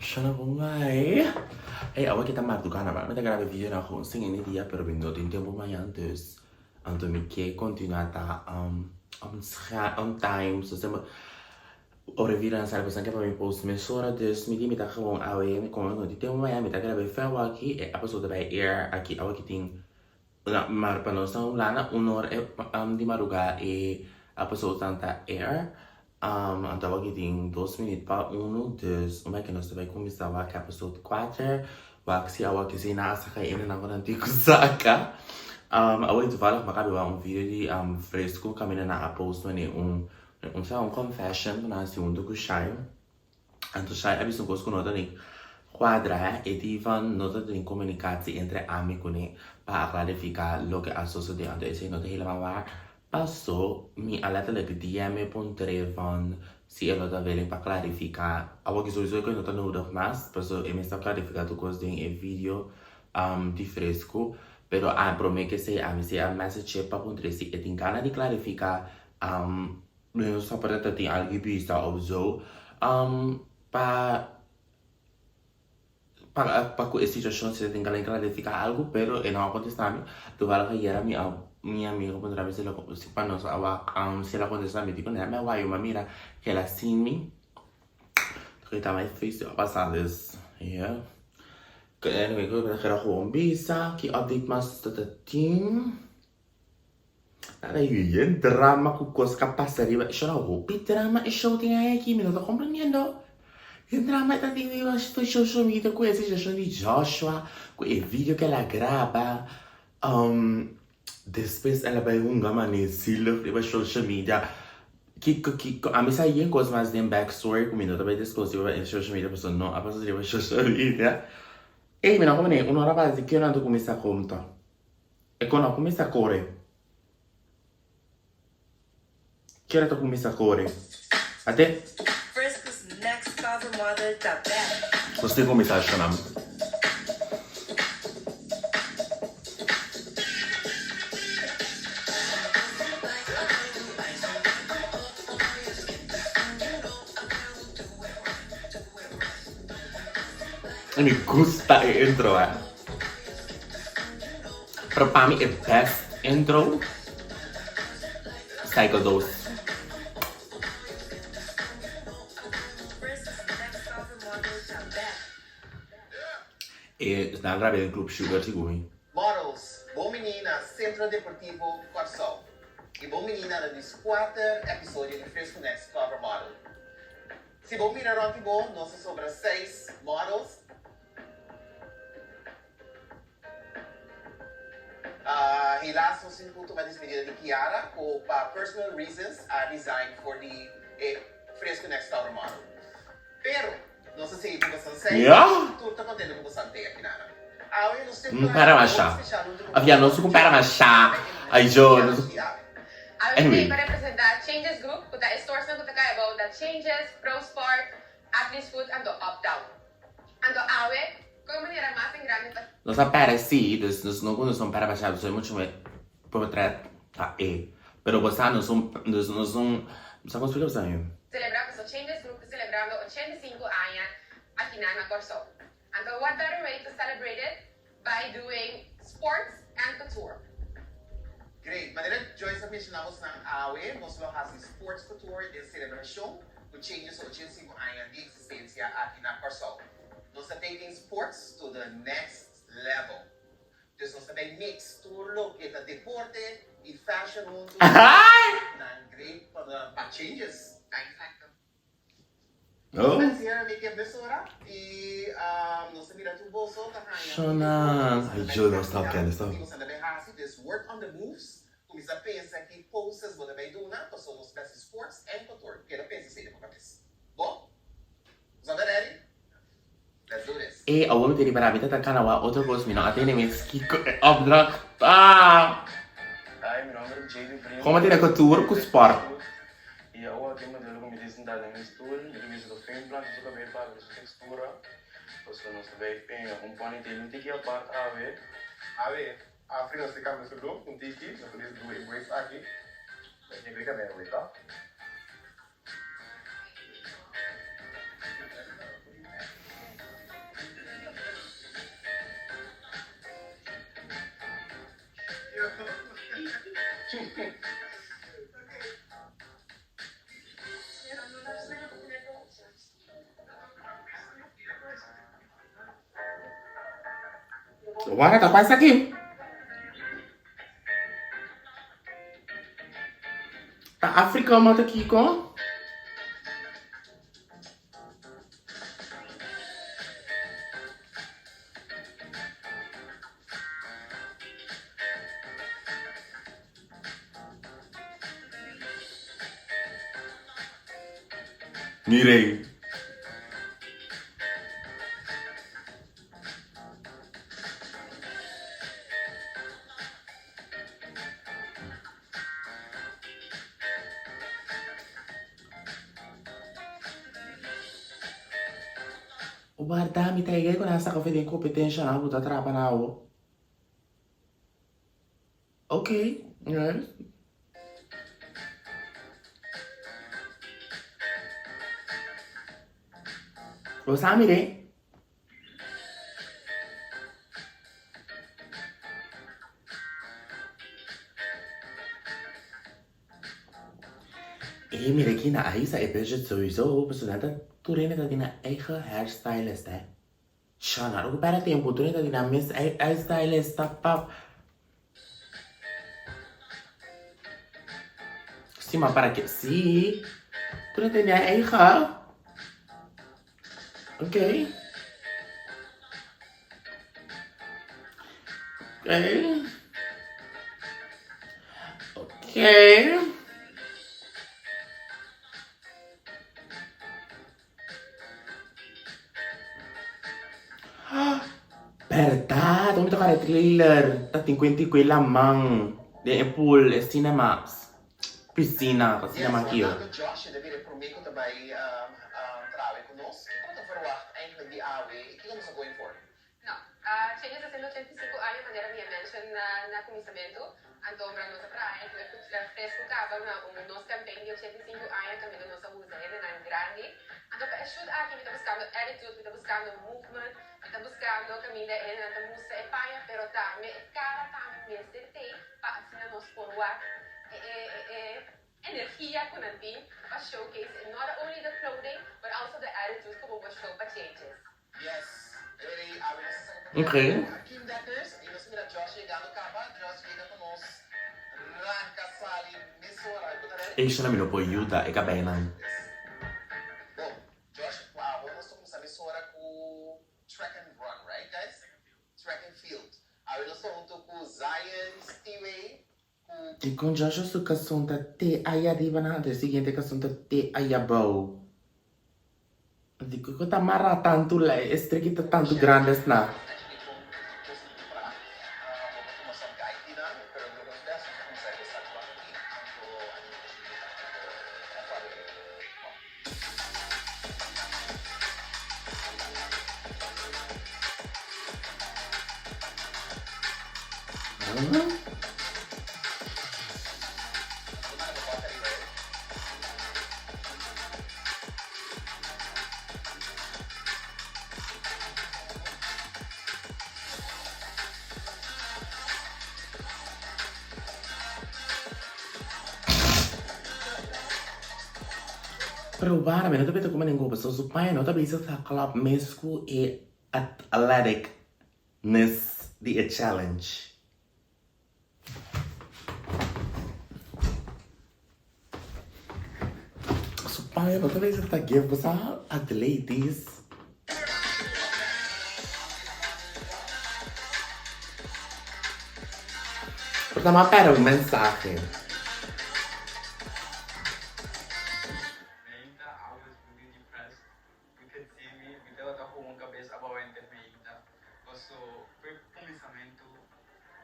Shona bon bai. Ey awe ke ta marduga na mi ta graba e video na gewoon sin ene dia pero mi no tin tempo mañan dus anto mi ke continua ta on time so semper ora e video nan sali pasobra ke pa mi post mesora dus mi di mi ta gewoon awe como mi no tin tempo mañan mi ta graba e feo aki e episode ta bai air aki awe ki tin Maar pa nos na Hulanda un or di maruga e episode nan ta air. Anto awor tin dos minuut pa uno dus un ke nos ta bai kuminsá wak episode kuater. Wak si awor ke si nan a saka e nan ku nan tin ku saka. Awor toevallig mi a kaba wak un video di Fresco kaminda nan a post manera un un confession ku nan a hasi huntu ku Shai. Anto Shai a bisa un kos ku no ta ni kuadra, e di van no ta tin komunikatsie entre ami kuné pa a klarifiká loke a sosodé. Anto esei no ta helemaal waar, paso mi a letterlijk DM e puntr'é van si e lo ta willing pa klarifiká. Awor ki souiso e no ta nodig mas, paso e mes ta klarifiká tur kos den e video di Fresco, pero a promé ke esei ami si a message e pa puntr'é si e tin gana di klarifiká. Mi no sa por ta tin algu bisa of zo pa pa ku e situashon si ta tin kalen klarifiká algu pero e no a kontestá mi. Toevallig ayera mi a mi amigo a puntra mi si lo si pa nos a wak si el a kontestá mi di ku nè mi a wak mi a mira ke el a sin mi ku ta my face a pasa dus yeah. Anyway ku mi ta kere gewoon bisa ki update mas ta tin. Nada yen drama ku kos ka pasa riba e show. Hopi drama e show tin ai aki, mi no ta komprendiendo. Yen drama e ta tin riba social media ku e situashon di Joshua, ku e video ku el a graba. Despues el a bai hunga manera zielig riba social media. Kiko kiko, ami sa yen kos mas den back story ku mi no ta bai disclose riba social media pasobra no a pasa riba social media. Ey, mi no komprende, un ora bas di ke nan ta kuminsá konta? E kon a kuminsá kore. Kera ta kuminsá kore. Ate. Nos tin kuminsá shona. Mi gusta e intro eh. Pero pa mi e best intro Cycle dos. E nan rabia den Club Sugar sigur mi. Models, Bon Bini na Centro Deportivo Kòrsou i bon bini na di kuater episodio di Fresco Next Cover Model. Si bo mira rònt di bo, nos a sobra seis models. Helaas nos tin ku tuma despedida di Kiara ku pa personal reasons a resign for di e Fresco Next Cover Model. Pero nos a sigui ku bosan seis i tur ta kontento ku bosan te aki nana. Awe nos tin Un plan para hopi masha. special huntu ku Of ya, boso nos un para masha. Ay, yo, nos di awe. Awe mi Anyway. pa representa Changes Group ku ta e stores nan ku ta kai abou ta Changes, Pro Sport, Athlete's Foot anto Uptown. Anto awe, kon manera mas en grande pa. Nos a pere si, dus nos no ku nos un pere basha, dus mucho me portret ta e. Pero bo sa nos un, dus nos un, sa kon splika bo sa mi? Celebra paso Changes Group ta celebrando 85 aña akinan na Kòrsou. Anto what better way to celebrate it by doing sports and couture. Great. Manera Joyce a menciona bosnan awe, nos lo haci sports couture den celebracion cu Changes 85 aña di existencia aki na Kòrsou. Nos ta taking sports to the next level. Dus nos ta bay mix tur loke ta deporte y fashion hunto. Nan great pa Changes. Exacto. Oh. Shona. Ay, yo no, stop, Kelly, stop. E awor mi ta ripará mi ta ta kanawa otro kos mi no a tene mes kiko e opdracht ta. Komo tene couture ku sport. I awor tin modelo ku mi tin sintá den mi stul, mi ta bisa ta fin plancha su kabei pa abri su tekstura, pasobra nos ta bai peña un ponytail un tiki apart awe. Awe, Afri nos ta kambia su look un tiki, nos ta bisa due e braids aki, ta ña grega mei awe ta. Wara ta pasa aki? Ta Afrika mata kiko? Miren. Warda mi ta yega ku nan saka for den kompetensha nan ku ta trapa na awo. Ok, yes. Bo sa mire. E mira aki na Aisa e budget sowieso pasobra nan ta tur hende ta tin nan eigen hairstylist hè. Sha nan no perde tempo tur hende ta tin nan mes hairstylist tap pap. Si ma para ke si tur hende tin nan eigen. Ok. Ok. Ok. Berdad, mi toca de trailer. Ta tin cuenta y la man. Den e pool, e cinemax. Piscina, ta cinema Yes, kiyo. Orlando Josh e ta bira e prome ku ta bai trawe ku nos. Kiko ta verwacht eigenlijk di awe i kiko nos ta going for? No. Changes a 185 aña manera mi a mention na kuminsamentu. Anto ora nos a traha eigenlijk ku fresku kaba na un nos campaign di 85 aña kaminda nos a usa hendenan grandi. Anto pa e shoot aki mi ta buskando attitude, mi ta buskando movement, mi ta buskando kaminda e hendenan ta mustra e paña pero tambe e kara tambe mester tei pa asina nos por wak e e energia ku nan tin pa showcase not only the clothing but also the attitude ku bo por show pa changes. Yes, Rey, awe nos ta saka papia Okay. ku Akim Dekkers i nos a mira Josh yegando kaba. Josh yega ku nos ranka sali mesora. Bo ta ready? Ey shana mi no por yuda e kabeinan. Yes. Bon, Josh, ku awe nos ta kumsa mesora ku track and run, right guys? Track and field. Awe nos ta hunto ku Zion Stewey ku. Dikon Joshua su kason ta te aya riba nan anto e siguiente kason ta te aya abou? Dikon ku ta mara tantu la e striki ta tantu grandi asina? Pero wara mi no ta beta kuma ningun pasobra su paña no ta bisa sa klap mes ku e athleticness di e challenge. Su paña no ta bisa ta give bo sa athletis. Por ta mas pera un mensahe. Meinta, I was really depressed. You could see me, mi tabata gewoon cabes abao henter meinta. Paso for cuminsamentu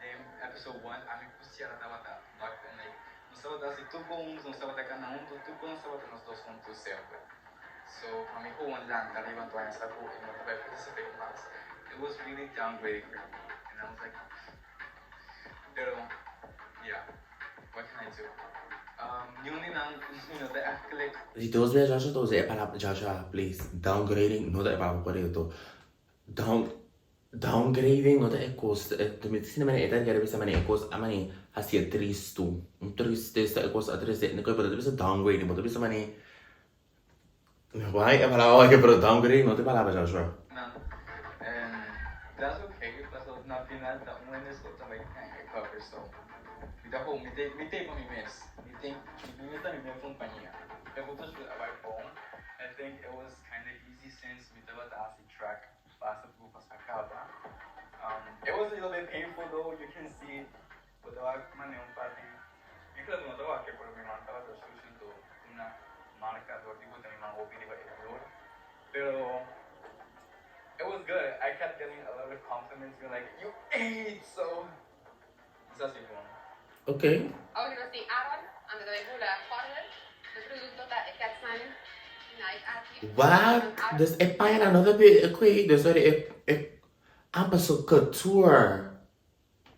den episode one ami cu Ciara tabata locked in like nos tabata haci tur cos hunto, nos tabata cana hunto, tur cos nos tabata nos dos hunto semper. So pa mi gewoon lanta riba anto aña sa cu e no ta bay participate mas, it was really downgrading for me and I was like pero yeah what can I do um niun di nan no ta echt click. Di dos bia Joshua ta usa e palabra Joshua please downgrading no ta e palabra korekto down downgrading no ta e kos si manera e ta kere bisa manera e kos a manera hasie tristu un tristesa e kos a trese bo ta bisa downgrading bo ta bisa manera Why e palabra oye pero downgrading no ta e palabra Joshua. Nan and that's okay pasobra. na final ta un hende so ta bai gana e cover so mi ta hope mi ta mi ta pa mi mes mi tin mi mes ta mi mes kompania e photoshoot a bai bon I think it was kinda easy since mi tabata hasi track basta por pasa kaba it was a little bit painful though you can see bo ta wak mane un par di mi kla bo no ta wak pero mi man tabata sushi anto una marka dor di buta mi man hopi riba e flor pero it was good I kept getting a lot of compliments being like you ate so mi sa si bon. Ok. Awor nos tin Aaron, anda ta bay bula corner. E producto ta e Catsan Nike aki. Wat? Dus e pañanan no ta bi e kue dus sorry e e amper su couture.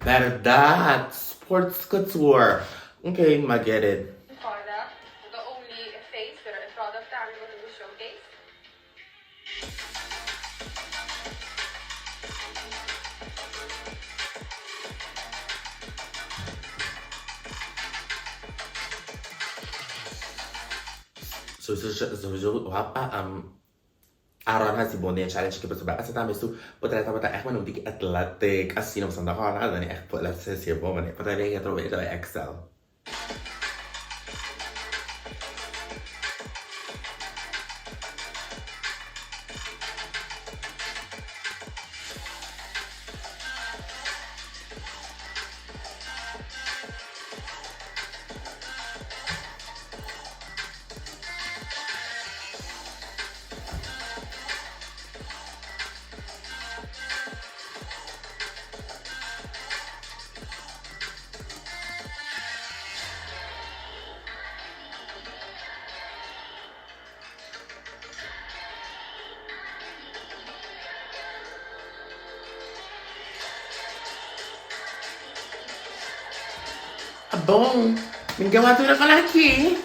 Berdad, sports couture. Ok, ma get it. Corda, no ta only e face pero e product tambe bo ta showcase. Sowieso sowieso wapa um Aaron hasi bon den e challenge aki pasobra asa tambe su potrèt tabata ègt manera un tiki athletic asina pasobra nan ta hòrda dan e ègt por el hasié bon manera potrèt den e atrobe e ta bai excel. Bon, mi ke wak tur kon aki.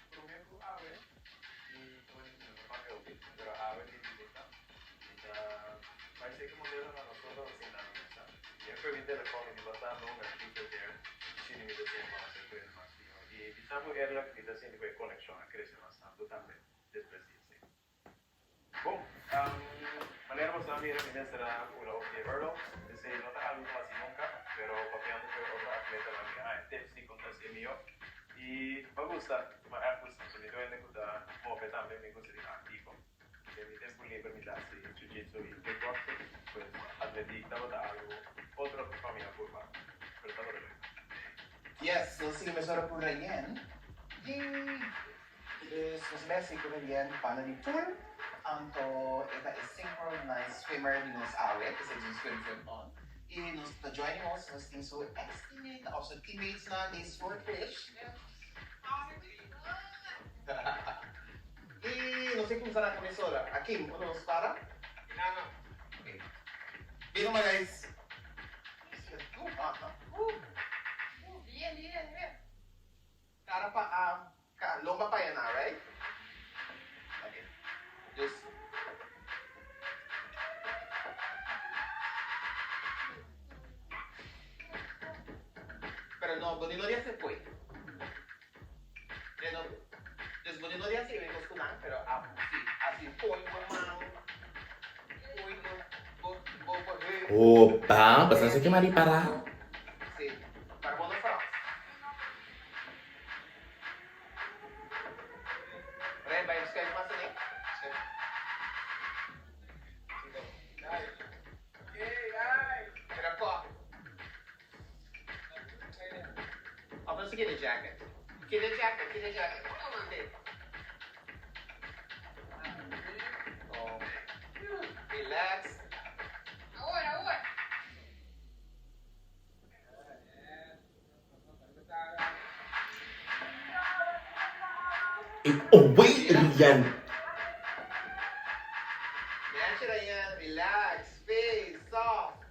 Promé ku awe mi tabata tin un papia hopi, pero awe mi di gusta. Mi ta bai seki modelo na nos otro oficina na mesa. Mi a kohe mi telefon mi di basta number people there shini mi ta siña conoce tur hende mas mihó. I bisa bo eerlijk mi ta sinti ku e konekshon a krese mas tantu tambe despues di esei. Bon, manera bo sa mira mi mester a hula op di e hurdle. Esei no ta algu ku hasi nunka, pero papiando ku e otro atletanan mi a haña tips di kon ta hasié mihó. I mi gusta, mi a gusta, so mi ta hende ku ta move tambe, mi gusta di ta aktivo. Den mi tempu liber mi ta hasi jiu-jitsu i kickboxing, pues atletik tabata algu otro pa mi a purba, pero tabata leuk. Yes, nos sigui mesora ku Rayen. Yay! Dus nos mester ku Rayen banda di pool, anto e ta e synchronized swimmer di nos awe, esei ta un swim swim on. I nos ta join nos, nos tin su ex teammate of su teammatesnan den Swordfish. I nos tin kumsa na kuminsora. Akim, unda nos para? Ok. Bini ma guys. Cara pa a ka lomba pa yana, right? Ok. Dus. Pero no, bo di no di hacer poi. De no, dus bo di no di hacer e cos cu nan, pero a, si, asi poi bo man, poi bo, bo, bo, bo heup. Opa, basta ke maripara. Si, para bo no front. Ren, bai schuif mas aden. Schuif. Mira kò. Of nos keda jacket. Keda jacket, keda jacket. Oh. Relax. Awor, awor. Oh wait Rian. Nancy Ryan, relax, face, soft.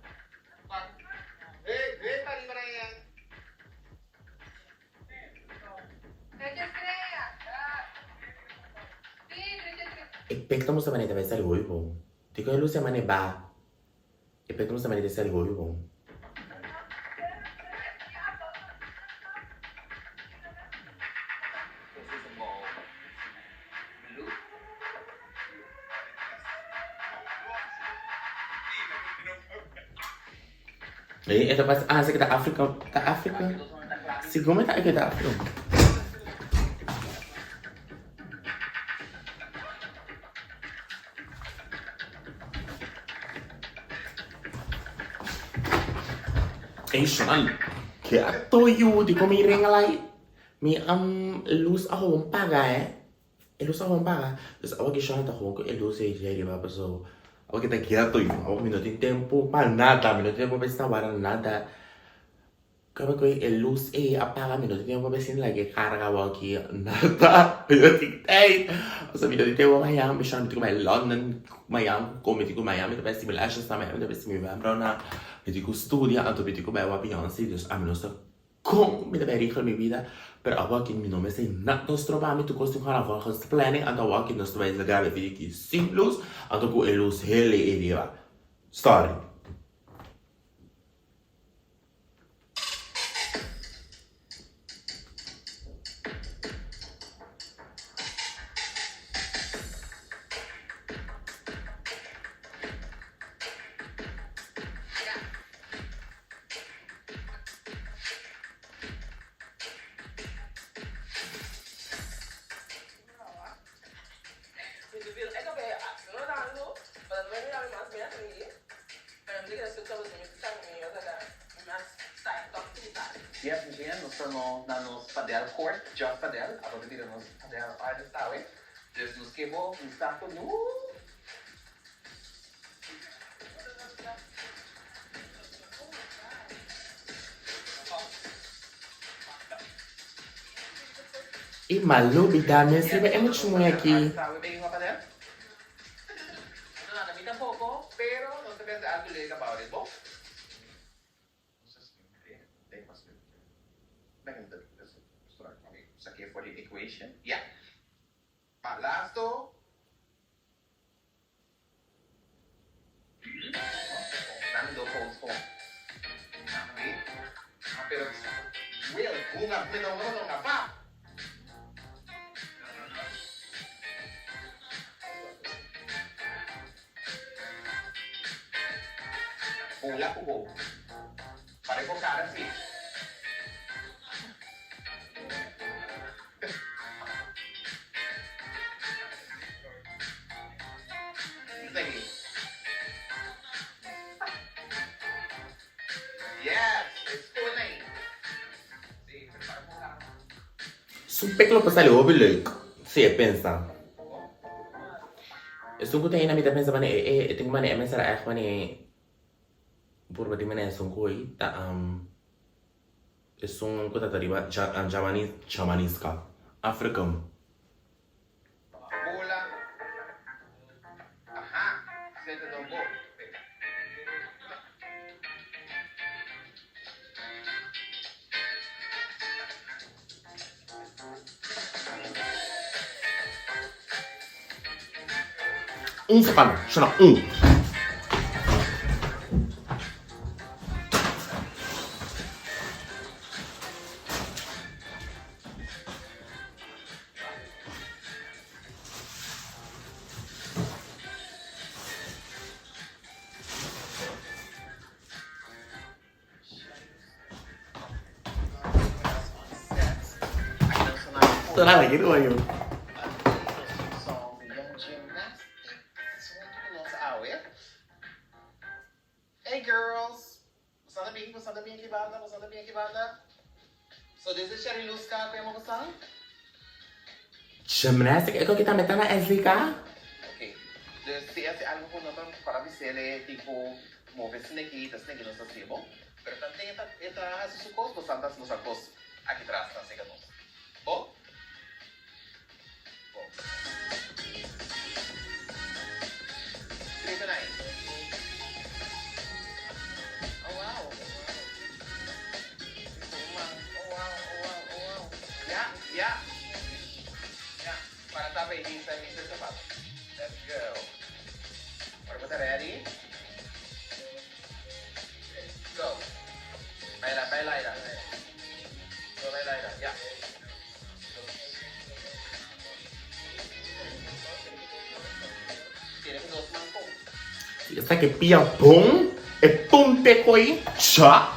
Hey, hey, pariba Ryan. E pek ta mustra manera ta bai sali hopi bon. Dikon e lucia mane ba? E pek ta mustra manera ta sali hopi bon. E ta pas ah, esaki ta Afrika, ta Afrika. Sigur mi ta aki ta Afrika. Ey shon, ke a toyu di kon mi ring light? Mi luz a gewoon paga eh. E luz a gewoon paga. Dus awor ki shon ta gewoon ku e luz ei dje riba paso awor ki ta ghetto yu. Awor mi no tin tempu pa nada, mi no tin tempu pa esta wara nada. Kaba ku e luz ei a paga mi no tin tempu pa sinti like e karga awor aki nada. Mi no tin tijd. Pasobra mi no tin tempu pa Miami, shon mi tin ku bai London, Miami ku mi tin ku Miami ta bai hasi mi lashes na Miami ta bai hasi mi wembrow na mi tin ku studia anto mi tin ku bai wak Beyonce dus ami no sa Kon mi ta bay regla mi bida? Pero awor aki mi no mester nada stroba mi, tur kos tin gana volgens planning, anto awor aki nos ta bay graba e video aki sin luz, anto ku e luz hele e riba. Sorry. Yes, Michelle, nos ta no na nos padel court, Just Padel, abo ta bira nos padel artist awe. Dus nos ke bo gusta ku nos. I malo bida mes riba e mucha muhe aki. Su pek lo por sali hopi leuk, si e pensa. Esun ku ta hina mi ta pensa manera e tin ku manera e mester a ègt manera purba di manera esun ku ei ta esun ku ta ta riba Jamaniska, African. Bola. Aha, senta don bo. Venga. Un secondo, shona un. Hey girls! Boso anda bien? Boso anda bien aki banda? Boso anda bien aki banda? So this is Sherry Luzca, ku yama boso? Gymnastic, e koki tambe ta na SDK? Ok, dus si ese algo ku no ta para bisele tipo move sneki, ta sneki nos ta hasi bo. Pero tanten e ta e ta hasi su kos, boso ta hasi nos kos aki tras ta sega nos. Bo? Bo. 3 to 9. Oh wow. Oh wow, oh wow, oh wow. Ya, ya. Ya, para tapa e hisa hisa sapato. Let's go. Ora bo ta ready? Go. Baila, baila, baila. Go, baila, baila. Ya. Esaki pia bon. E punte koi cha.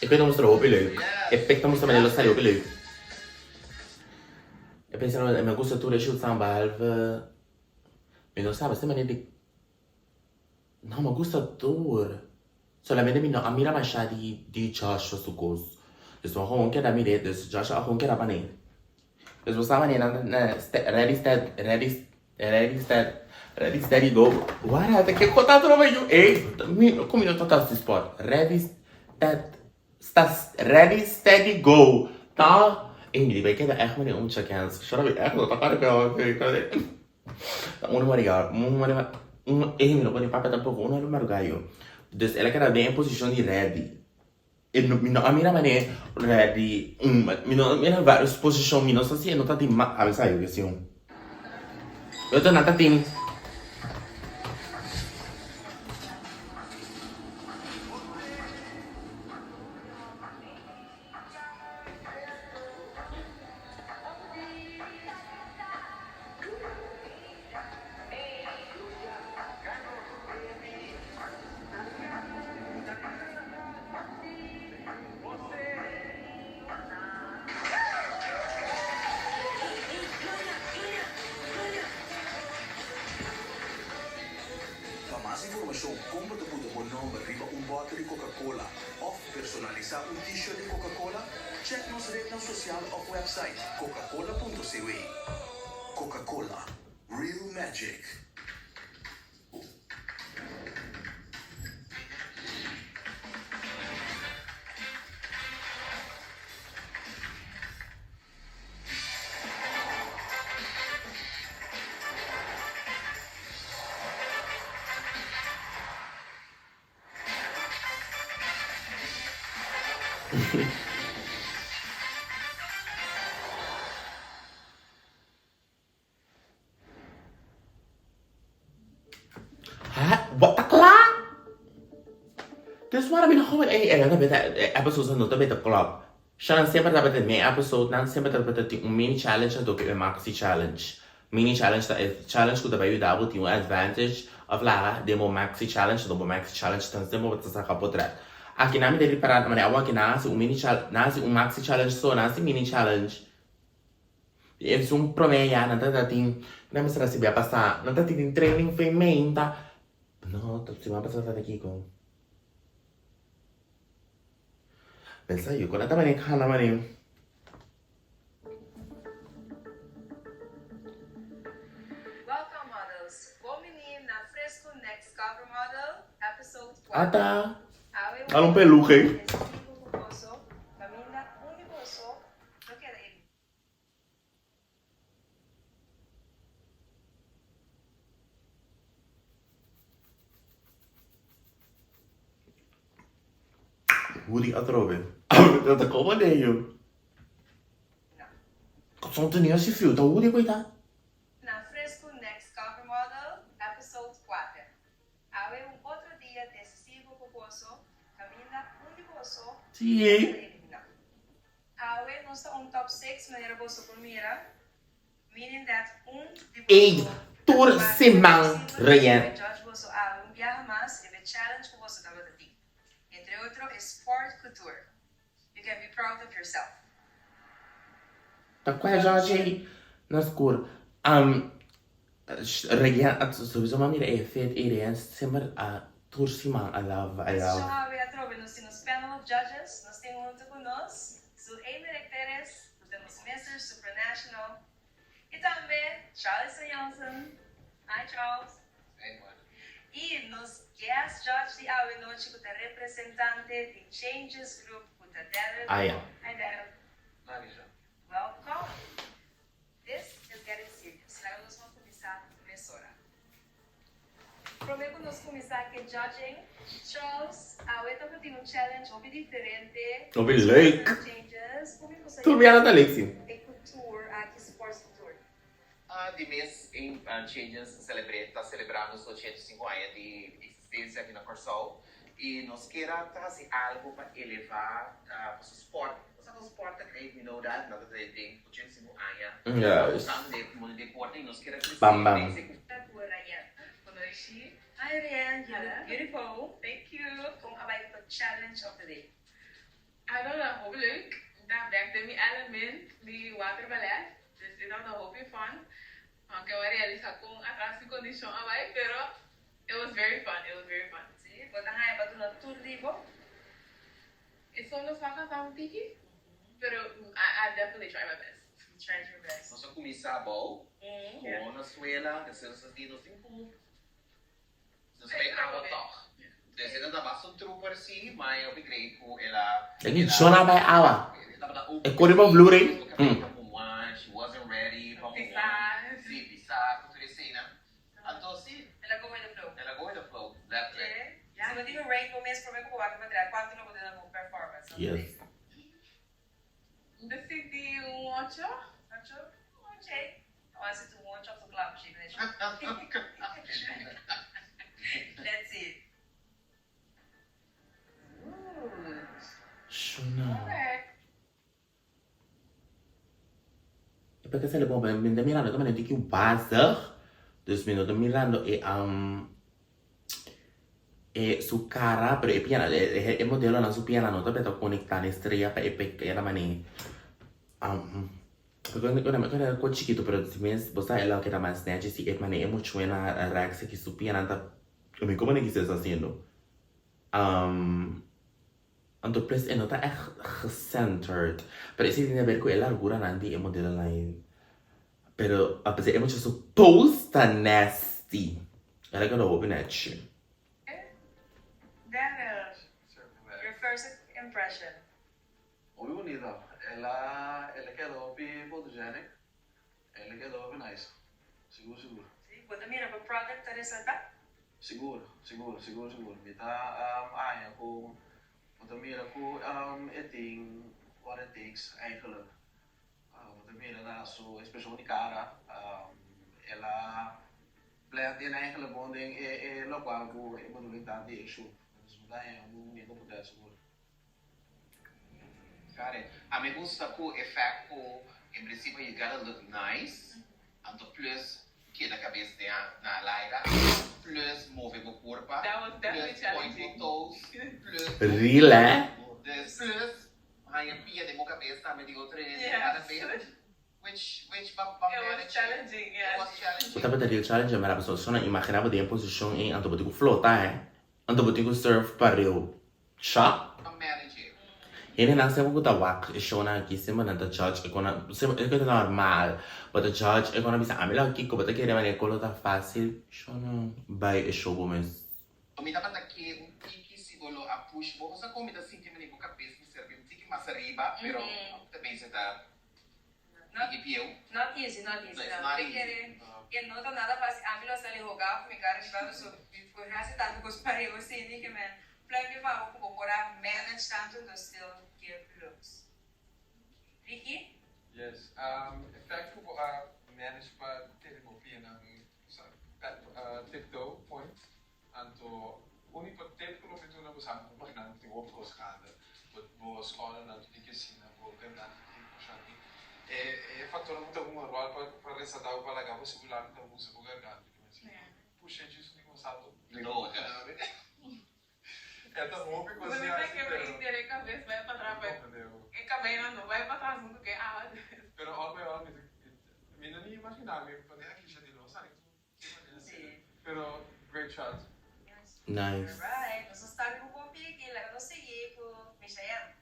E pek ta mustra hopi leuk. E pek ta mustra manera lo sali hopi leuk. E pensa mi a gusta tur e shootsnan behalve mi no saba esta manera di. No, mi gusta tur. Solamente mi no a mira masha di di Joshua su cos. Dus mi gewoon keda mir'é, dus Joshua a gewoon keda pané. Dus bo sa manera nan na ready stead ready ready stead ready steady go. Wara ta ke kota atrobe yu ey mi ku mi no ta ta si sport. Ready stead sta ready steady go ta ey mi di bai keda echt manera un chakens. Shora mi echt no ta para pe. Ta unu mariga, un mariga, un e mi no por ni papia tampoco, un mariga yo. Dus el a keda den e posicion di ready. E no, mi no a mira mane ready, un, mi no a mira varios posicion, mi no sa si e no ta tin ma, a mi sa yo ke si un. Yo ta nan ta tin. Pa mas informashon kon bo ta buta bo nòmber riba un bòter di Coca-Cola òf personalisá un t-shirt di Coca-Cola, chèk nos retnan sosial òf wèpsait coca-cola punto cw. Coca-Cola, real magic. Ha? Wat ta kla? Dus waarom mi no gewoon ey ey nan ta episodes no ta beta klop. Sha nan semper tabata den episode nan semper tabata tin un mini challenge anto ku e maxi challenge. Mini challenge ta e challenge ku ta bai yuda bo tin un advantage of laga den bo maxi challenge anto bo maxi challenge ta semper bo ta saka potret. Aki nan mi ta ripara manera awor aki nan hasi un mini challenge nan hasi un maxi challenge so nan hasi mini challenge. I esun prome ya nan ta tin nan mester hasi bia pasa nan ta tin training fe meinta no ta siman pasa ta kiko. Pensa yu ku nan ta mane kana mane. Welcome models, bon bini na Fresco Next Cover Model episode 4. Ata, Awe dal un peluche. Esaki ku boso kaminda un di boso lo keda e. Hoodie atrobe. Ta como de yu. Son tenia si fiu ta hoodie koita. Na Fresco Next Cover Model, episode 4. Awe un otro dia decisivo pa boso, caminda un di boso Sí. lo keda elimina. Awe nos ta un top 6 manera boso por mira, meaning that un di boso Ey, ta tur parte siman decisivo reyen. pa judge boso awe un biaha mas riba e challenge cu boso tabata tin. Entre otro e Sport Couture. You can be proud of yourself. Ta kua Georgie na skur. Um, Reyan, sowieso m'a mira e fit e Reyan semper a tur siman I love, I love. Sho awe atrobe nos tin nos panel of judges, nos tin hunto cu nos Su Eymeric Perez, cu ta nos Mister Supranational, y tambe Charlison Jansen, hi Charles. Hey man. Y nos guest judge di awe nochi cu ta representante di Changes Group cu ta Darryl Ah ya. Hi Darryl. Marisa. Welcome. This is getting serious. Laga nos ban cuminsa mesora. Prome cu nos cuminsa cu e judging, Charles, awe ta cu tin un challenge hopi diferente. Hopi leuk. Changes. Hopi cosa Tur biaha ta leuk si. E couture aki, sports couture. Di mes Changes ta celebrando su 85 aña di existencia aki na Corsou. I nos kier a ta hasi algu pa elevá pasobra sport, bo sa ku sport ta great, we know that, nan ta trae den 85 aña, ta buscando den e mundo di deporte i nos kier a crece Bam bam. basic. Ta ku Ryan. Bon nochi. Hi Ryan, you look beautiful. Thank you. Kon a bai ku challenge of the day? I don't know, hopi leuk. Mi ta bek den mi element di waterballet, dus e tabata hopi fun. Aunke bo a realisa kon atras mi kondishon a bai, pero it was very fun, it was very fun. Sí, bo ta haña pa duna tur di bo? E solo saka ta un tiki, pero I definitely try my best. You tried your best. Nos a kuminsá abou, kon na suela, despues nos di nos tin ku nos bai awa tòg. Dus e ta tabata un trooper sí, ma e hopi great ku el a. E ki zona bai awa? E kore pa vloer ei? She wasn't ready pa Pisá. Sí, pisá ku tur eseinan. Anto sí. El a go with the flow. El a go with the flow, letterlijk. Si bo tin un rate bo mes prome ku bo wak e material, kuantu lo bo duna bo performance? Yes. Mi ta sinti un ocho. Ocho? Oké. Awor si tu un ocho of tu klap shi. Let's see. Shuna. E por ke sali bon pa mi ta mirando ta manera di wazig dus mi no ta mirando e e su cara pero e piana e modelonan su piana no ta beta conecta na e strea pa e era manera Ora ku chikitu pero si mes bo sa e loke ta mas nechi si e manera e muchuena rèks aki su pianan ta mi komo nan kisa haciendo anto plus e no ta ègt gecentered pero esei tin haber ku e larguranan di e modelonan ei pero apesar e mucha su pose ta nasty el a keda hopi nechi. Daniel, your first impression. Hopi bunita. El a el a keda hopi photogenic. El a keda hopi nice. Sigur sigur. Si, bo ta mira bo product ta resalta? Sigur, sigur, sigur sigur. Mi ta haña ku bo ta mira ku e tin what it takes eigenlijk. Bo ta mira na su expresion di cara. El a blend in eigenlijk bon den e e lokual ku e bedoeling ta di e shoot. Dus mi ta haña un bunita portret sigur. Karen, A mi gusta ku e fact ku en principio you gotta look nice, anto plus keda kabes den na laira, plus move bo kurpa, That was definitely plus point bo challenging. toes, plus Real eh? dus plus haña pia den bo kabes tambe di otro hende Yes. cada bes, which which ba ba It was manage it. challenging, It yes. was challenging. Bo tabata real challenge mara pasobra so nan imagina bo den e posicion ei anto bo tin ku flota eh anto bo tin ku surf pareu Sha. Hendenan semper ku ta wak e shownan aki semper nan ta judge e kon nan semper e ta normal bo ta judge e kon nan bisa ami lo kiko bo ta kere manera kolo ta facil shownan bai e show bo mes. Mi tabata ke un tiki si bo lo a push bo sa kon mi ta sinti manera bo kabes mester bin un tiki mas ariba pero ta bisa ta tiki pieu. Not easy not easy No, it's no not te easy. kere e no ta nada facil ami lo sali hoga ku mi kara riba so mi por hasi tantu kos pareu asina ke men Pluimpje pa bo ku bo por a manage tantu no still give looks. Ricky? Yes, e fact ku bo a manage pa tene bo pianan tiptoe point anto unico tip ku lo mi duna bo sa ku bo nan tin hopi kos kanda bo bo scholarnan tin ke asina bo garganta tin ku shaki e e factornan ku ta hunga rol pa pa resalta bo pa laga bo simular ku ta usa bo garganta Pusha djis un salto. No, E ta hopi Bo no ta kebra henter e kabes bai pa tras bai e kabeinan no bai pa tras huntu ku e awa. Pero all by all mi ta mi no ni imagina mi pone Akisha di lo sali ku ki manera asina pero great shot. Nice. Alright, nos a start ku bon piki, laga nos sigui ku Mishael.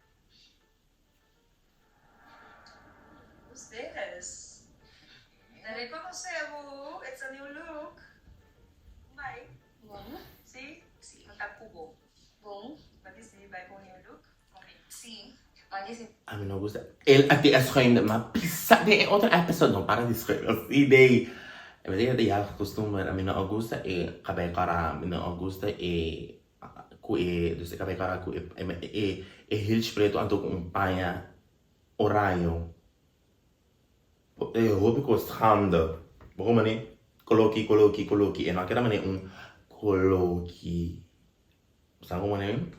Who's this? Ta reconoce bo, it's a new look. Bai. Bon. Si? Si. No ta cu bo. Bon. Bo dicidi bai cu un new look? Si. Bo dicidi. Ami no gusta el a tin e schuim ma pisa den e otro episode no para di schuim así dey e mester ta ya costumber ami no a gusta e cabei cora mi no a gusta e Ku e dus e kabei kara ku e e e hilch pretu anto ku un paña oraño. E hopi kos schande. Bo kon mane koloki koloki koloki e no a keda mane un koloki. Sa como ne?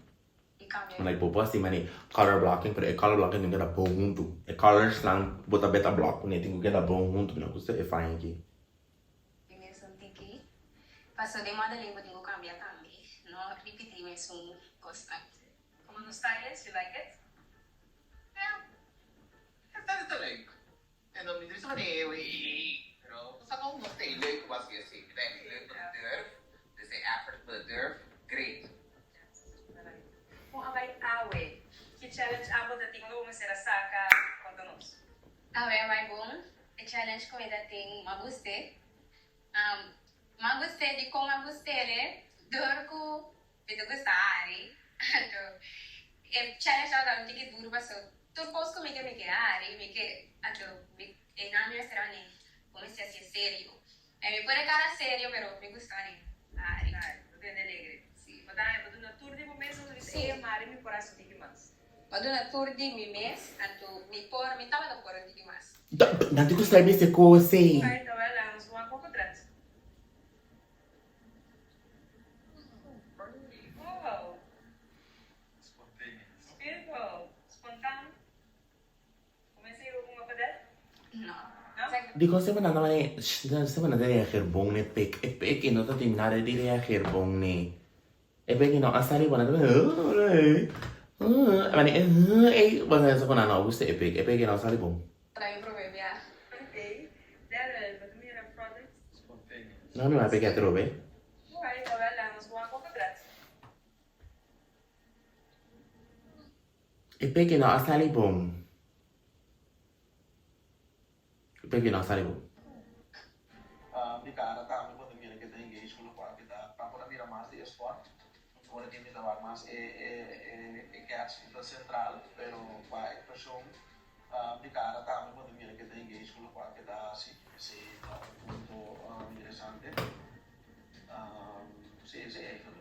Like bo por hasi mane color blocking pero e color blocking tin ku keda bon huntu. E colors nan bo ta beta block kuné tin ku keda bon huntu mi no gusta e faña aki. Mi mesun tiki paso den modeling bo tin ku kambia tambe no ripiti mesun kosnan. Como tu stylist you like it? Ja, het is leuk. En dan mi ta bisa manera ey, pero bo sa con nos ta e leuk cu haci esey, mi ta e leuk pa durf, dus e effort pa durf, great. Con a bay awe? Ki challenge abo ta tin unda bo mester a saca? Conta nos. Awe a bay bon, e challenge cu mi ta tin m'a guste. M'a guste dicon m'a gustele? Dor cu Mi ta gusta hari. Anto e challenge tabata un tiki duru paso tur kos ku mi ke mi ke hari, mi ke anto mi e nan mi mester a wini ku mi si hasié serio. E mi pone kara serio pero mi gusta wini hari. Hari, bo tende alegre. Si. Bo ta bo duna tur di bo mes of bo bisa Si. e mari mi por hasi un tiki mas? Bo duna tur di mi mes anto mi por mi tabata por un tiki mas. Nan tin ku sali mester kos ei. Alright, awel laga nos wak un potret. Wow! Spontaneous. Beautiful. Spontaan. Comensa yo con padel? No. No? Dikon semper nan ta mane semper nan ta reageer bon n'e pek e pek no ta tin nada di reageer bon n'e e pek no a sali bon nan ta mane ey bo sa ku nan no gusta e pek e pek no a sali bon. Ta mi prome bia. Ok. Darrell, bo ta mira products? Spontaneous. No mi wak pek atrobe. Alright, awel laga nos wak un potret. E peki no a sali bon. E peki no a sali bon. Di cara tambe bo ta mira ke ta engage ku lokual ke ta pa por a mira mas di e sport. Ora ke mi ta wak mas e e catch ta central pero pa expresion di cara tambe bo ta mira ke ta engage ku lokual ke ta hasi. Esei ta un punto interesante. Si esei eigenlijk.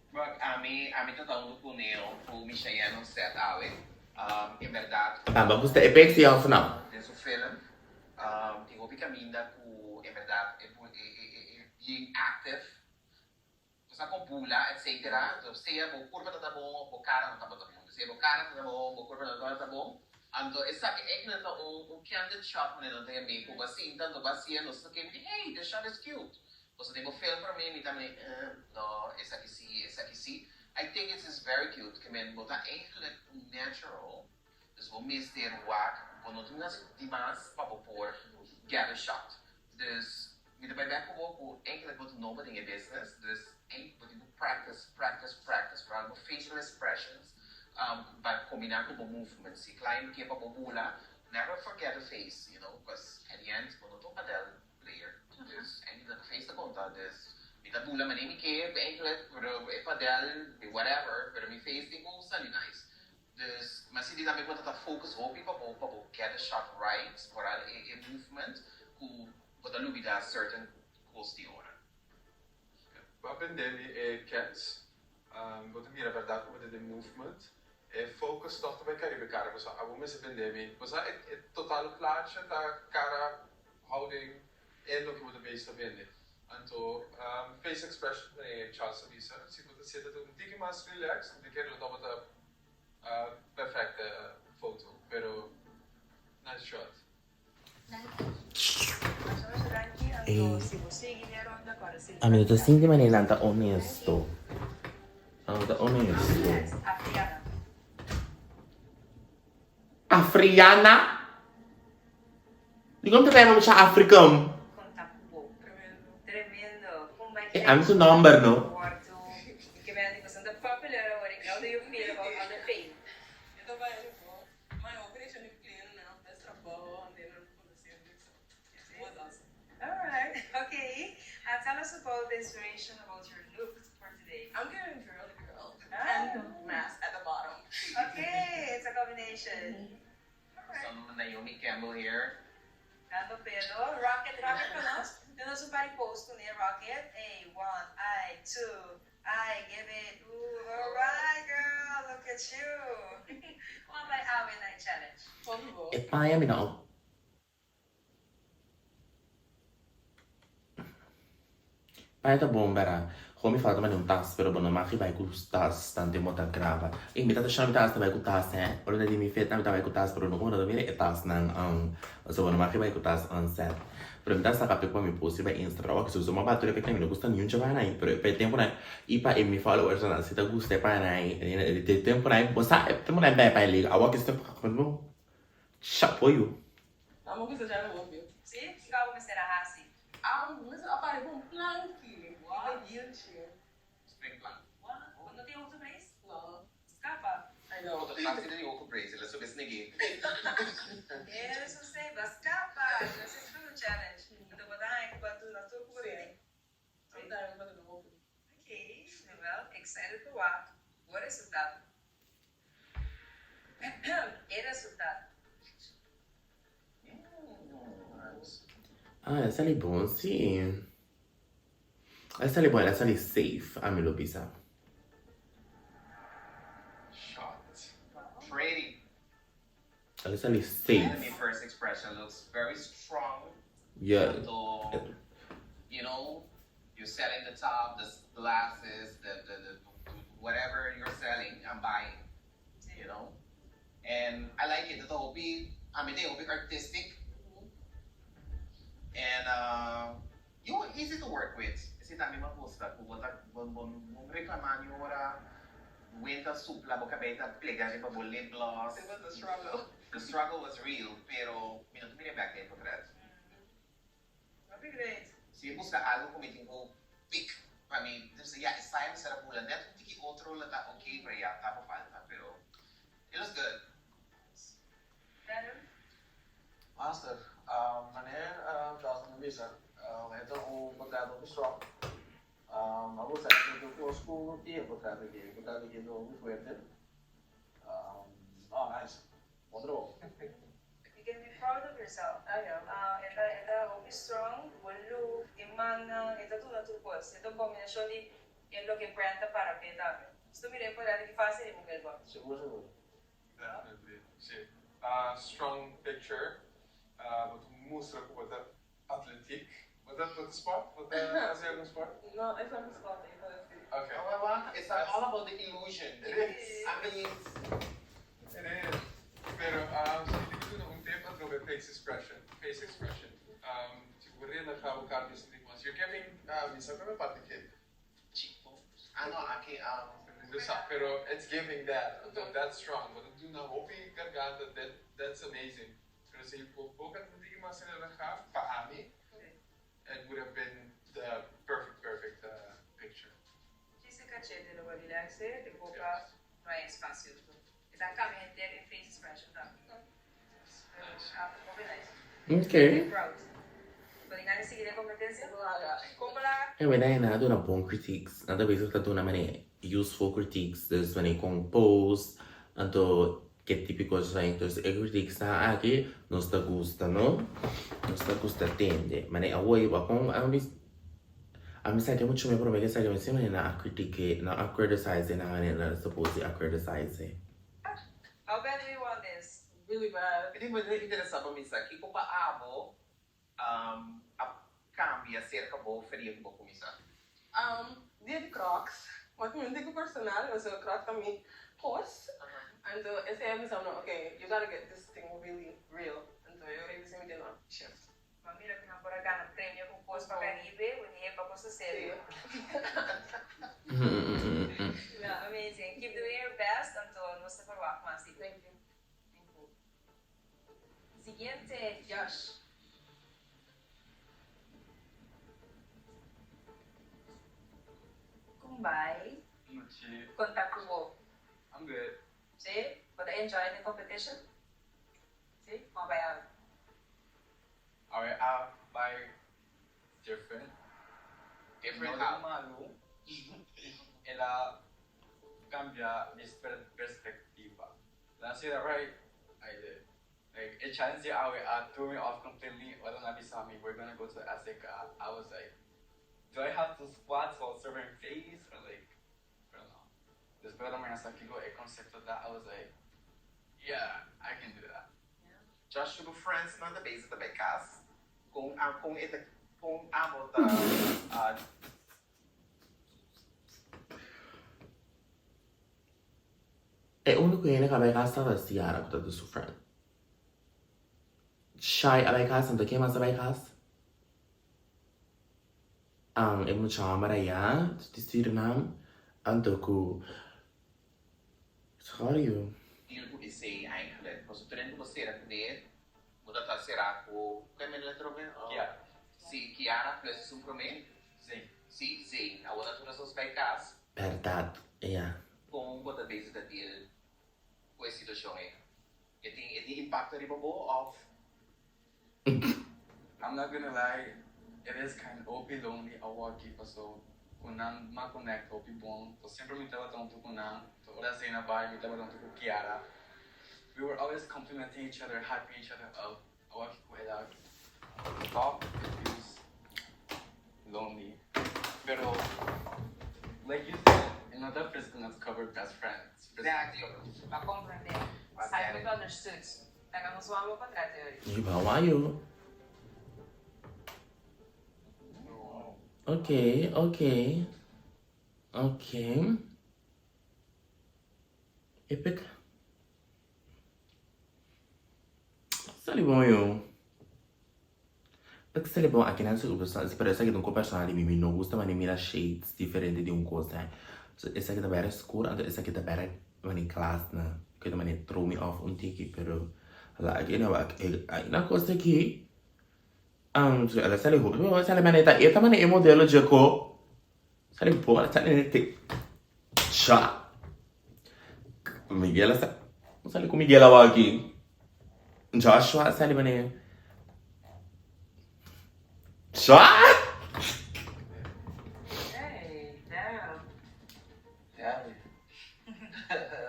Buck, ami, ami ta ta hunto cu Neo cu Michayenne on set awe. Um, en berdad. Aba gusta e pek si of no? Den su film, um, tin hopi caminda cu en berdad e e e e e bien active. Bo sa con bula etcetera. Entonces sea bo curpa ta ta bon of bo cara no tabata bon. Sea bo cara ta ta bon, bo curpa no tabata bon. Anto esaki eigenlijk ta un un candid shot manera nan ta yam'é cu bo a sinta anto bo a hacié nos ta kende hey this shot is cute. Boso den bo film para mi, mi ta mi eh, no, esaki si, esaki si. I think it is very cute, ke men bo ta eigenlijk natural, dus bo mester wak, bo no tin hasi dimas pa bo por get a shot. Dus mi ta bai bek ku bo ku eigenlijk bo ta nobo den e business, dus bo tin ku practice, practice, practice, vooral bo facial expressions um pa combina ku bo movements. Si client ke pa bo bula, never forget the face, you know, cause at the end bo no ta un padel. Player. Dus eigenlijk face ta konta. Dus mi ta bula manera mi ke eigenlijk, pero e padel, e whatever, pero mi face tin ku sali nice. Dus mi a sinti tambe ku ta ta focus hopi pa bo pa bo get the shot right, vooral e e movement ku bo ta lubida certain kos di ora. Bo a bende mi e cats, bo ta mira berdad ku bo ta den movement, e focus toch ta bai kariba e kara, pasobra abo mester bende mi, bo sa e total plaatje ta kara houding e loke bo ta bezig ta bende. Anto face expression manera Charles a bisa, si bo ta seta ta un tiki mas relax, mi ta kere lo tabata perfecte foto, pero nice shot. Ami no ta sinti manera nan ta honesto. Nan no ta honesto. Afriana? Dikon ta yama mucha African? E ami su nomber no. Some Naomi Campbell here. Dando pelo. Rocket, rocket pa nos. Duna nos un par di post kuné Rocket. Ey, one, ay, two, ay, give it, ooh, alright girl, look at you. Kon a bai awe na e challenge? E paña mi no. Paña ta bon bera. Gewoon mi falta mane un tas, pero bo no mag bai ku tas tantu e bo ta graba. Ey, mi tata shon mi ta hasta bai ku tas hè. Ora di mi feta mi ta bai ku tas, pero no como no ta mira e tasnan pasobra bo no mag bai ku tas on set. Pero mi ta saka pek pa mi post riba Insta, pero awor kiso mi a batura e pek nan mi no gusta niun chabana ei, pero pa e temponan i pa e mi followers nan si ta gusta e pana ei, e temponan ei bo sa e temponan ei bai pa e liga, awor kiso tempo chapo yu. Amo gusta djana hopi. Si, kiko abo mester a hasi? Amo mester a pare bon planki riba hielchi. Springplank. Bo no tin auto brace? No. Scapa. I know. Otro plank si tin auto brace, el a subi sneg'é. Eso si, ba scapa. Nos es un challenge. Anto bo ta haña ku bo a duna tur ku bo tin. Si. Amo ta haña ku bo a duna hopi. Ok, well, excited pa wak bo resultado. E resultado. Ah, el a sali bon, si. El a sali bon, el a sali safe, ami lo bisa. Shot. Pretty. El a sali safe. Mi first expression looks very strong. Yeah. Anto, you know, you're selling the top, the glasses, the whatever you're selling, I'm buying. You know? And I like it. The hopi, I mean, they hopi artistic. And you are easy to work with. Esei tambe mi a gusta, ku bo ta bo bo no reklamá ni ora wenta supla bo kabei ta plega riba bo lip gloss. It was a struggle. The struggle was real, pero mi no ta mira bek den potret. Hopi great. Si mi buska algo ku mi tin ku pick pa mi, dus ya e style mester a bula net un tiki otro lo ta ok, pero ya ta por falta, pero it looks good. Nice. Brandon? Master, Meneer Charles a bisa, e ta un portret hopi strong. A gusta e tur cos cu tin e portret aki. E portret aki ta hopi fuerte. No, nice. Bon trabou. You can be proud of yourself. I am. E ta e ta hopi strong, bo look, e mannan, e ta duna tur cos. E ta un combinacion di e loke brand ta para p'e tambe. Si tu mira e portret aki facil riba un billboard. Sigur, sigur. Definitely, si. Strong picture, bo ta mustra ku bo ta atletik. Bo ta bo ta sport? Bo ta hasi algun sport? No, e sa mi sport ei ta hasi. Ok. It's all about the illusion. It is. I mean. It is. Pero si mi tin ku duna un tip atrobe face expression, face expression. Si bo relaha bo kara bo sinti mas. You're giving, mi sa ku e parti ke. Chico. Ah no, aki No sa, pero it's giving that, anto that's strong, bo ta duna hopi garganta, that that's amazing, pero si bo boca ta tiki mas relahá, pa ami, it would have been the perfect perfect picture. Djis e cachete lo bo relaxe, e boca no hay espacio. E ta cambia henter e face expression tambe. Pero ah, hopi nice. Okay. Be proud. Bo tin gana di sigui den competencia? Con bo laga? Anyway, nan a duna bon critiques. Nan ta bezig ta duna manera useful critiques. Dus wanneer con post, anto ke tipico zijn. Dus e critiques nan aki nos ta gusta, no? Nos ta gusta tende. Manera awor bo a con ami ami sa ke mucho mi prome ke sa ke mi si manera nan a critique, nan a criticize nan manera nan suppose di a criticize. How bad do you want this? Really bad. Mi tin bo interesa pa mi sa kiko pa abo a cambia cerca bo feria cu bo cuminsa? Dia di Crocs. Wak mi un tiki personal, pasobra Crocs ta mi cos. Anto esei a bisa mi, ok, you gotta get this thing really real. Anto e ora ei bisa mi tin no shift. Bo a mira cu nan por a gana premio cu cos pa Caribe, bo ni hepa cos ta serio. No, amazing. Keep doing your best, anto nos ta por wak mas di bo. Thank you. Siguiente, Josh. Con bai Nochi. Conta cu bo. I'm good. Si? Bo ta enjoy den competition? Si? Con a bai awe? Awe a bai different. Different No how? malu. El a cambia mi perspectiva. Did I say that right? I did. Like, e challenge di awe a threw me off completely. Ora nan a bisa mi, we're gonna go to SK. I was like, do I have to squat while serving face? Or like, I don't know. Despues ora mi a sa kico e concepto ta, I was like, yeah, I can do that. Josh su friends nan ta bezig ta bay cas con con e ta con abo ta. E úniko hende ku a bai kas tabata Ciara ku tabata su friend. Shai a bai kas, anto ken mas a bai kas? E mucha hòmber ayá di Surinam, anto ku Sorry yu. Deal ku esei eigenlijk. Pasobra tur hende ku bo sera kuné, bo ta ta será ku, kue mende letra obe? Kiara. Si, Kiara plus esun promé? Zayn. Si, Zayn. Awor nan tur a sos bai kas. Bèrdat, ya. Kon bo ta bezig ta deal ku e situashon ei? E tin e tin impakto riba bo òf? I'm not gonna lie, it is kind hopi lonely awaki paso ku nan m'a connect hopi bon, so semper mi tabata hunto ku nan, so ora Zena bai mi tabata hunto ku Kiara, we were always complimenting each other, hyping each other up, awaki ku el a stop it feels lonely, pero like you said, e no ta fresco nos cover best friends. Exactly. Pa comprende. Sa ku understood. Laga nos wak bo patras e ori. Riba wayo. Ok, ok. Ok. Epic. Sali bon yo. Pek sali bon aki nan sigur pero esaki ta un ko personal di mi. Mi no gusta mane mira shades diferente di un kos. So esaki ta bera skur anto esaki ta bera mane glas na ku ta mane throw me off un tiki pero like no na kos aki so el a sali hopi bon sali mane ta e ta mane e modelo dje ko sali bon a sali nete cha Miguel a sali sali ku Miguel awor aki Joshua a sali mane cha. Hey, damn. Happy.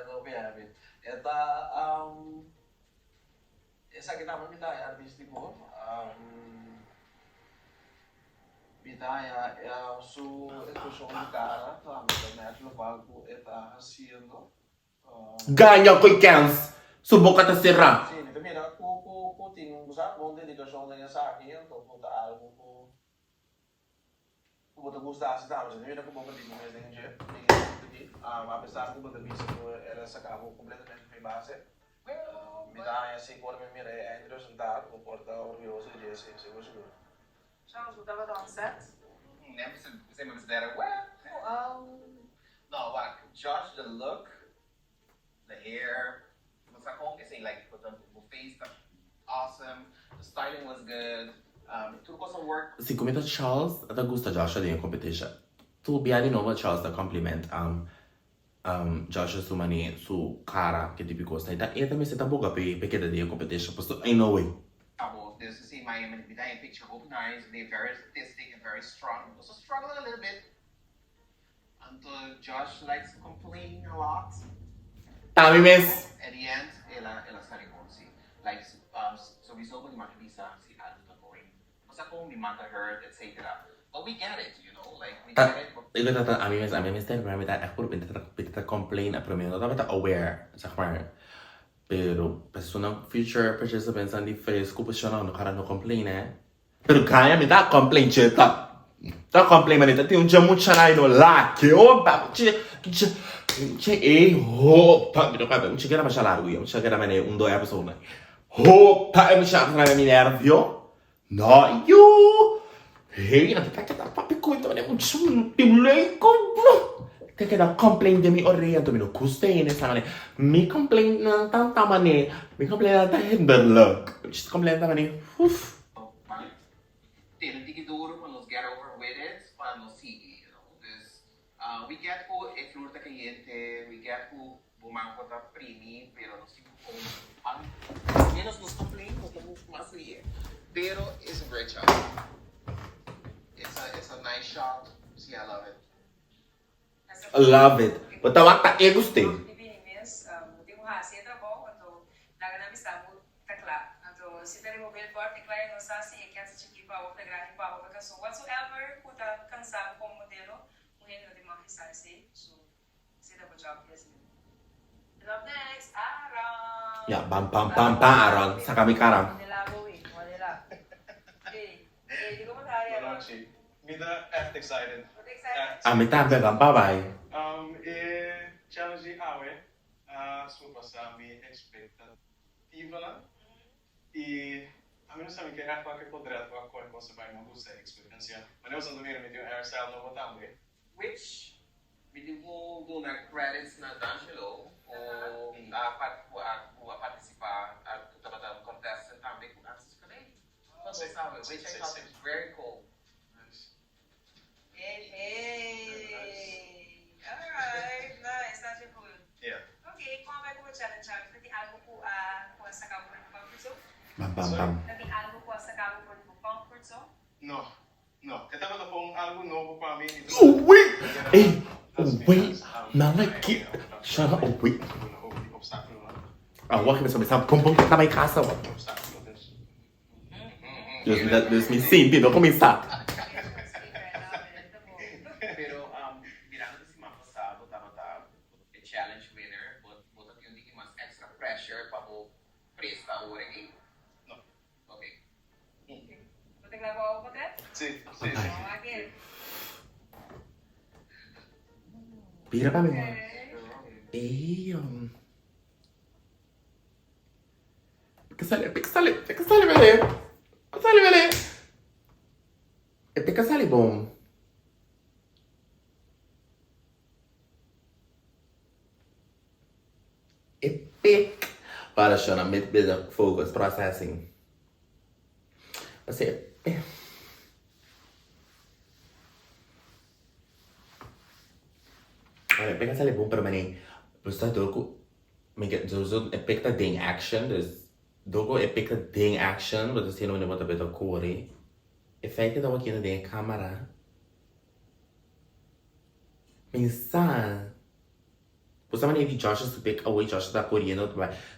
Hopi happy. E ta um esaki tambe mi ta haña artístiko. Um mi ta haña su ekspreshon di kara tambe ta match lokual ku e ta hasiendo. Gaña ku e kens, su boka ta será. Sí, mi ta mira ku ku ku tin un bon dedikashon den esaki, anto ku ta algu ku. Ku bo ta gusta hasi tambe. Si ta mira ku bo perdí bo mes den dje, den e punto aki, apesar ku bo ta bisa ku el a saka bo kompletamente for e base, mi ta haña si ku ora mi mira e einde resultado, bo por ta orguyoso di dje, si, sigur sigur. Charles, bo tabata on set? No, wak, Josh, the look, the hair, bo sa kon esei like bo ta bo face ta awesome, the styling was good, tur kos a work. Si ku mi ta Charles a ta gusta Joshua den e competition. Tur bia di nobo Charles ta compliment Joshua su mane su cara ke tipo kos. Ta e ta mester ta boga p'e p'e keda den e competition pasobra ain't no way. Abo dus si Miami mi ta e picture hopi nice, they very artistic and very strong. Nos a struggle a little bit Anto Josh likes to complain a lot. Tami mes. At the end el a el a sali bon si. Like sowiso bo di maki bisa si algo ta going cosa con mi man ta hurt etc. But we get it you know like we get it. Ik weet dat ami mes ami mes ta mi ta echt por mi ta mi ta complain pero mi no tabata aware zeg maar pero persona future participants di fresco persona no cara no complain eh. Pero kaya mi ta complain che ta ta complain mane ta tin un dje mucha na no lake opa che che che e hopa mi no kaba mi keda masha largo yo mi keda mane un do episode na hopa e mucha na mi nervio no yu hey na ta keda papi cuento mane un chum tin leuk ta keda complain den mi orea anto mi no gusta hende sa mane mi complain nan tanta mane mi complain nan ta hinderlijk mi just complain ta mane uff. Tene tiki duro pa nos get over with it pa nos sigui you know dus we get cu e flur ta cayente we get cu bo man por ta primi pero nos tin cu con menos nos complain nos ta move mas lihe pero it's a great shot it's a it's a nice shot si I love it. Love it. Bo ta wak ta e guste. Di bini mes, bo tin ku hasi e trabou, anto laga nan bisa bo ta kla. Anto si ta riba billboard e client no sa si e kèns ta chikí pa bo of ta grandi pa bo, so whatsoever ku ta kansa bo komo modelo, un hende no tin mag di sa esei, so esei ta bo job di hasi. And up next, Aaron! Ya, bam pam pam pam Aaron, saka mi kara. Modela bo wi, modela. Ey, ey, di komo ta hari Aaron? Bonochi. Mi ta echt excited. Bo ta excited? Ami tambe, ban pa bai. E challenge di awe. A surpasá mi ekspektativanan i ami no sa mi ke ègt wak e potret wak kon e kos a bai mi a gusta e eksperensia. Manera boso ta mira mi tin un hairstyle nobo tambe. Which mi tin ku duna credits na D'Angelo ku a ku a ku a partisipá ku tabata un contestant tambe ku a sosodé. Which I thought was very cool. Nice. Hey hey. Alright, nice, that's your cool. Yeah. Ok, kon a bai ku bo challenge Charles? Ta tin algo ku a ku a saka bo for di bo comfort zone? Bam bam bam. Ta tin algo ku a saka bo for di bo comfort zone? No, no. E tabata pon algo nobo pa mi. Oh wait! Ey, oh wait! Nan a ki Shana oh wait. Awor ki mi sa pum pum ta bai casa awor. Dios mi ta Dios mi sinti no kuminsá. Pero mirando ku siman pasá bo tabata e challenge winner, bo bo ta tin un tiki mas extra pressure pa bo presta awor aki? No. Ok. Bo ta kla ku awa pa trèt? Si, si, si. Awa aki. Bira pa mi. Ey. Pika sali, pika sali, pika sali bele. Pika sali bele. E pika sali bon. E pik. Para shona met bezig focus processing. Ose e. E pika sali bon pero mane. Bo sta door ku Mi ke sowieso e pic ta den action dus door ku e pic ta den action bo ta siendo wanneer bo ta beta kore e feit ke ta wakiendo den e camera mi sa bo sa manera di Joshua su pic awor Joshua ta koriendo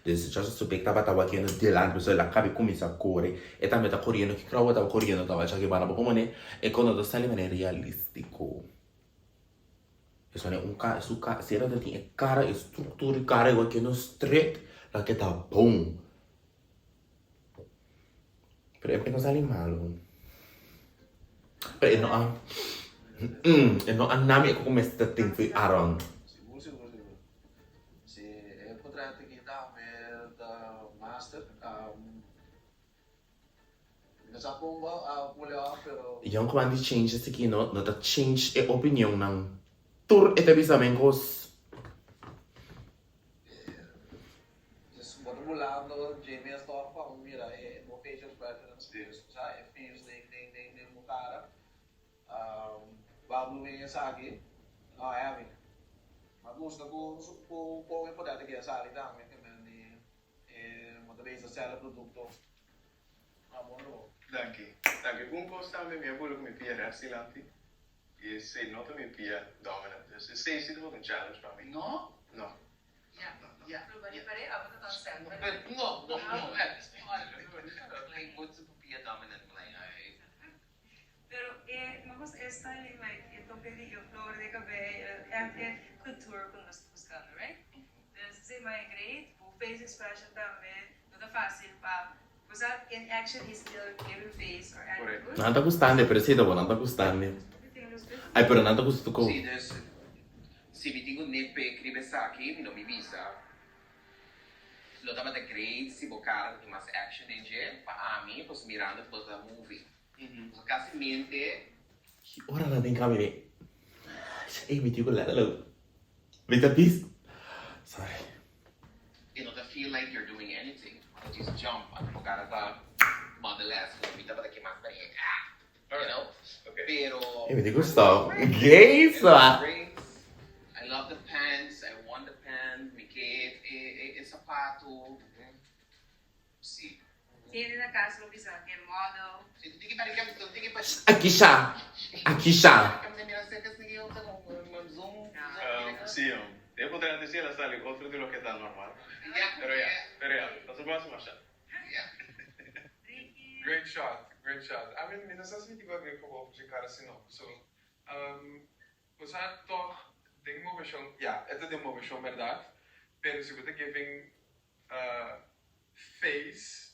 dus Joshua su pic tabata wakiendo dilanti pasobra el a kabi kuminsa kore e tambe ta koriendo ki krou bo ta koriendo tabata chaki banda bo komo ne e kono ta sali manera realistico. Esaki un ka su ka si era tin e kara e struktura di kara igual ke no stret la ke ta bon. Pero e no sali malo. Pero e no a e no a nami e ku mester tin fi Aaron. Sigur sigur sigur. Si e portret aki tambe ta master. Yon ku ban di change esaki no no ta change e opinionnan tur e ta bisa men kos. Danki. Danki. Un kos tambe mi a bula ku mi pia rèks dilanti i esei no ta mi pia dominant. Dus esei si tabata un challenge pa mi. No? No. Ya, ya. Pero e no gusta e styling like e toke di e flor di cabello echt e couture cu nos ta buscando right? Dus esey mai great bo face expression tambe no ta facil pa bo sa in action is still giving face or acting good. Nan ta gustande pero esey ta bo nan ta gustande ay pero nan ta gusta tu ko. Si dus si mi tin cu nitpick riba esaki mi lo mi bisa lo tabata great si bo cara ta tin mas action den dje pa ami pasobra mirando cu bo ta movie. Pasobra casi mente. Ki ora nan den cami den ey mi tin cu let lo mi ta bis sorry. E no ta feel like you're doing anything bo ta just jump anto bo cara ta modelesque como mi tabata ke mas manera ah you know pero. Ey mi tin cu stop gay sa. I love the pants I want the pants mi ke e sapato si. Tiene na cas lo bisa ke model. Akisha Akisha. Si, e potrei antes el a sali otro di loke ta normal. Pero ya, pero ya, ta su base masha. Great shot, great shot. I mean, mi no sa si mi tin ku agree ku bo cu cara si no. So, bo sa toch den moveshon, ya, e ta den moveshon berdad, pero si bo ta giving face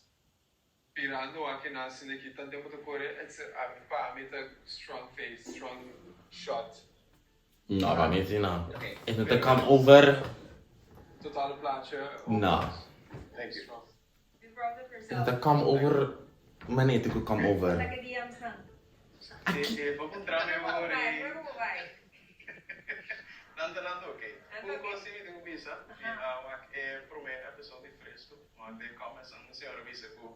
birando aki na asina ki tan tempo ta kore it's a pa mi ta strong face strong shot. No pa mi si no e no ta come over. Totale plaatje. No. Thank you. Be proud of E yourself. ta come over manera ku come over. Take DMs nan. Aki. E bo puntra mi Bai, ora bai, e bai, bai. Nan ta nan ta oké. Nan ta Un oké. kos si mi tin ku bisa, mi a wak e promé episode di Fresco, wak den comments un señora bisa ku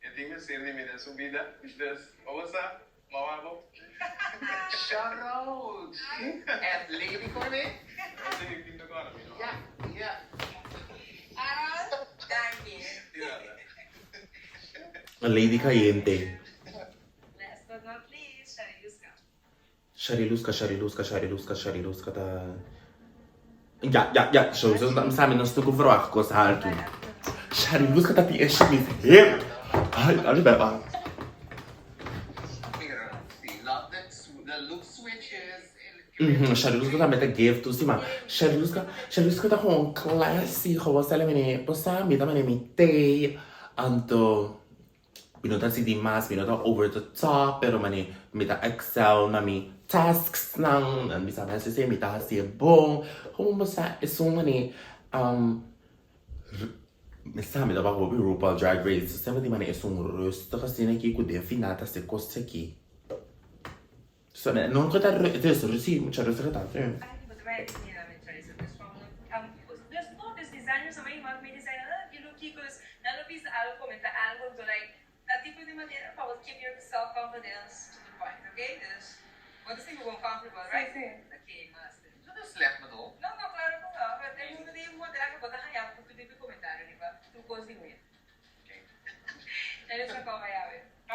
e tin mester di mi den su bida, dus bo sa, mama bo. Shout out! At Lady Corné? Si, mi tin ta kòrda mi no. Ja, ja. Harold, danki. Di nada. Lady Cayente. Last but not least, Shariluska. Shariluska, Shariluska, Shariluska, Shariluska ta. Ja, ja, ja, sowieso sa mi no stuk verwacht kos haltu. Shariluska ta tin e shimis hip. Ay, ali beba. Pero, si, love the look switches. Shariluska tambe ta give tu sima. Shariluska, Shariluska ta gewoon classy, gewoon sele mene, bo sa mi ta mene mi tei, anto mi no ta hasi di mas, mi no ta over the top, pero mane mi ta excel na mi tasks nan, nan bisa mi hasi esei, mi ta hasi e bon. Gewoon bo sa esun mane mi sa mi tabata hopi RuPaul Drag Race, so semper di mane esun rustig asina aki ku den final ta hasi kos aki. So no ku ta dus si mucha rustig ta si.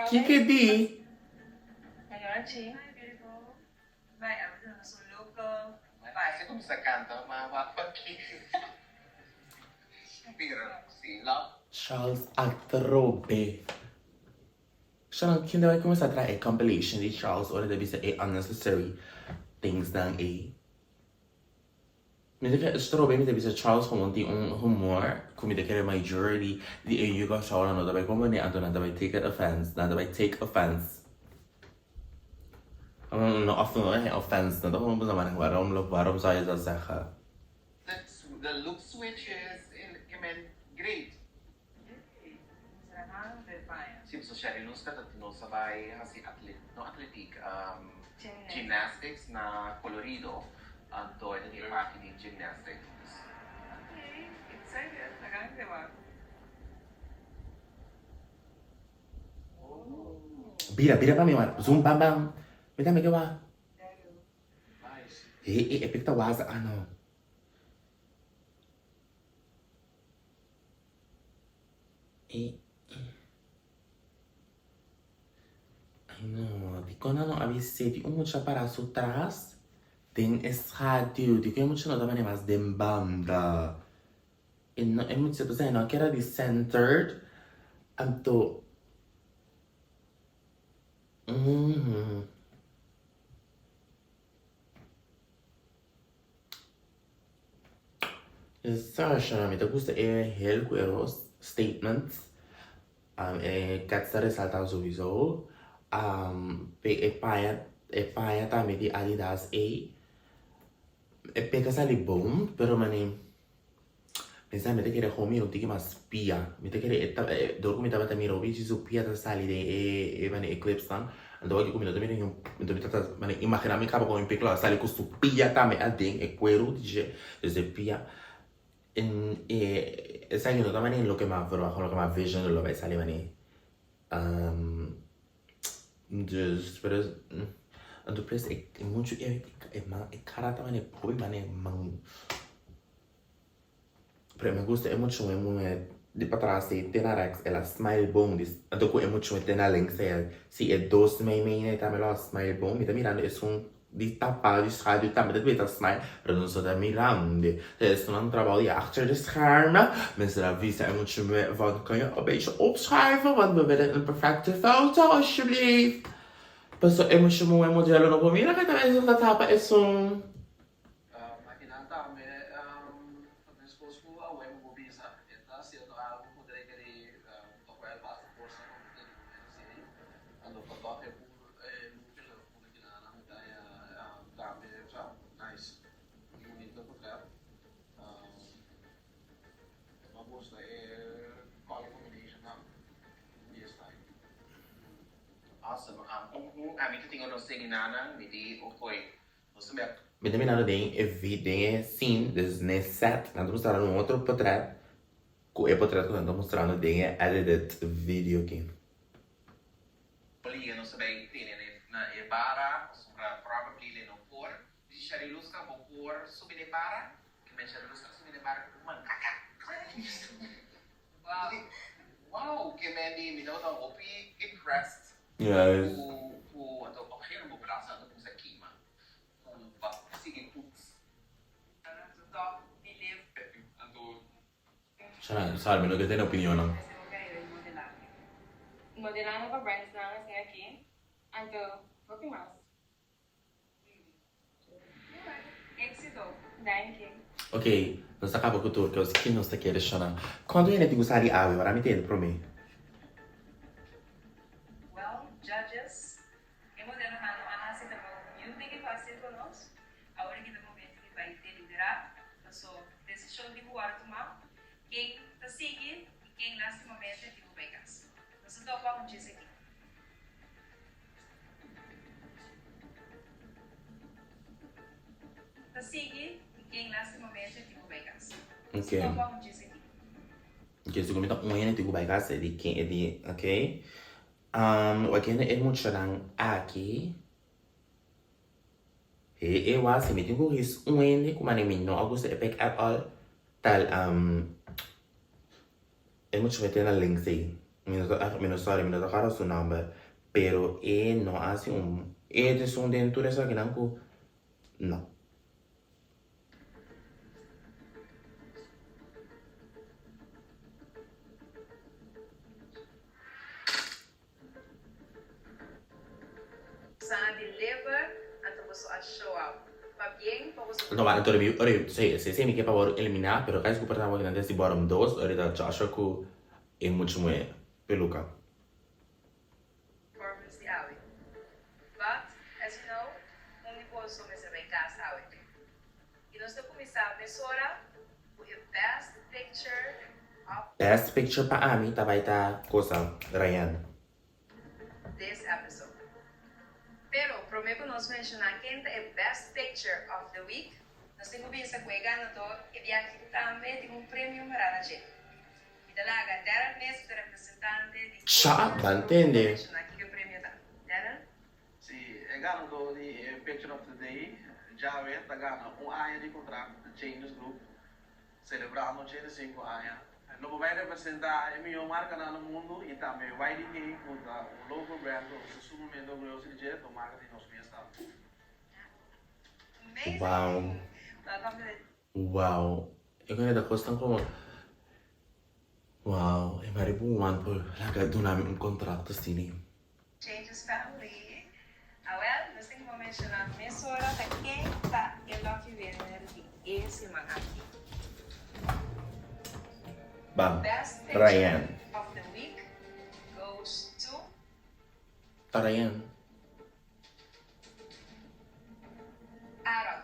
Kiko e di? Charles atrobe. Sharon, kende bai kuminsá traha e compilation di Charles ora ta bisa e unnecessary things nan ei? Mi ta kere strobe mi ta bisa Charles gewoon tin un humor ku mi ta kere majority di e yu Kòrsou no ta bai komprende anto nan ta bai take it offense nan ta bai take offense no of no e offense nan ta gewoon bisa maar waarom waarom zou je dat zeggen. The look switches in men great. Si so Sheriluska ta nos a bai hasi atlet no atletiek gymnastics na Colorido anto e ta tin e parti di gymnastics. Bira bira pa mi wak zoom bam bam mi tambe ke wak he e pik ta waza ah no. E Ay no, dikon nan no a bis'é di un mucha para su tras den e schaduw, dikon e mucha no ta mane mas den banda? E no, e mucha, osea, e no a keda di centered, anto. Sasha, mi ta gusta e heel ku e ros statements. E cats ta resalta souiso. Pe e paña e paña tambe di Adidas ei. E peka sali bon, pero mane mi sa mi ta kere gewoon mira un tiki mas pia. Mi ta kere e ta dor ku mi tabata mira hopi dje su pia ta sali den e mane e clips nan. Anto aki ku mi no ta mira niun anto mi ta ta mane imagina mi kaba kon un pek lo a sali ku su pia tambe aden e kueru di dje. Dus e pia en e esaki no ta mane loke mi a verwacht loke mi a vision lo bai sali mane dus pero anto plus e muchu e e kara ta mane hopi mane man. Pero mi gusta e mucho e muhe di patras ei te na rechts el a smile bon di anto ku e mucho te na links ei si e dos mei mei nei tambe lo a smile bon mi ta mirando esun di tapa di schaduw tambe ta debe ta smile pero nos no ta mirando esun nan trabou di achter de schermen mester a bisa e mucho van kan je een beetje opschuiven want we willen een perfecte foto alsjeblieft paso e mucho muhe modelo no por mira ke ta bezig ta tapa esun. Akinan tambe ta meskos ku awe ku bo bisa e ta hasiendo algu ku ta rekerí tok wel basta forsa pa bo tene ku mester hasi ei. Anto pa tok e look e lo pone kinan mi ta haña tambe nice bunito potrèt. gusta e color combination nan di e style. Awesome. Um, ami ta tin nos seguinanan, mi di okoy. Nos tambe a. Mi ta mirando den e vid den e scene, dus n'e set, nan ta mustrando un otro potret ku e potret ku nan ta mustrando den e edited video aki. Olie nos ta bay tene na e bara pasobra probably le no por. Di Shariluska bo por subi den bara? Ke men Shariluska subi den bara ku man kaka. Wow. Wow ke men di mi tabata hopi impressed Yes. ku ku anto op gegeven bo brasa anto kuminsa kima ku ba sigui toets. Anto top believe. Anto Shana, sorry, mi no ke tene opinionnan. Mester bo carera di modelahe. Modelando pa brands nan asina aki, anto hopi mas. Exito. Danki. Ok, nos a caba cu tur cos ki nos ta kere shona. Cuanto hende tin cu sa di awe? Ora mi tende prome. Well, judges, e modelonan no a haci trabou niun tiki facil pa nos. Awor aki ta momento di bai deliberá, paso desishon di ku wòrdu tumá, ken ta sigui i ken lastimamente tin ku bai kas. Nos ta topa un djis aki. Ta sigui i ken lastimamente tin ku bai kas. Nos ta topa un djis aki. Ok, so ku mi ta un hende tin ku bai kas e di ken e di ok. Wak hende e muchanan aki. He e wasi mi tin ku his un hende ku mane mi no a gusta e pek at all tal e mucha mete na links ei mi no ta mi no sorry mi no ta kòrda su nòmber pero e no a hasi un e ta esun den tur esakinan ku no. Sana di liver anto boso a show up. Pabien pa boso. No, anto mi ora si si mi ke pa wòrdu eliminá pero kai ku por ta wak nan di bottom dos ora ta Joshua ku e mucha muhé peluka. Performance di awe. But as you know un di boso mester bai kas awe. I nos ta kuminsá mesora ku e best picture of. Best picture pa ami ta bai ta cosa Rayan. This episode. Pero prome ku nos menshoná ken ta e best picture of the week, nos tin ku bisa ku e ganador e biaha aki tambe tin un premio mará na dje. Mi ta laga Darren mes ku ta representante di Cha, Changes ban Group pa tende. menshoná kiko e premio ta. Darren? Si e ganador di e Picture of the Day djawe ta gana un aña di kontrakt di Changes Group selebrando 85 aña. Lo bo bai representa e mihó markanan na mundu i tambe YDK ku ta un local brand ku nos ta sumamente orguyoso di dje, ta un marka di nos mes tambe. Wow. Wow. E kende ta kosnan komo Wow, e mari bu wan por laga duna mi un kontrakt asina. Changes Family. Awel, nos tin ku menshoná mesora ta ken ta e lucky winner di e siman aki. Ban, Best picture Ryan. of the week goes to. Ta Ryan. Aaron.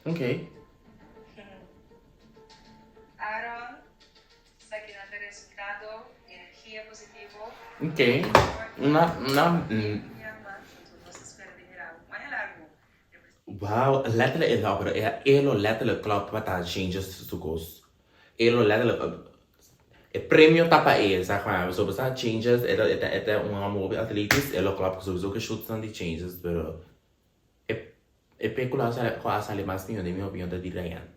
Ok. Aaron, esaki nan ta resultado di energia positivo. Ok. Na, na, Wow, letterlijk e no, pero e e lo letterlijk klopt pa ta changes su kos. E lo letterlijk e premio ta pa e, zeg maar. So basta changes, e ta e ta e ta un hòmber hopi atletisch, e lo klopt sowieso ku shoots di changes, pero E e pecula ku a sali mas mihó den mi opinion ta di Ryan.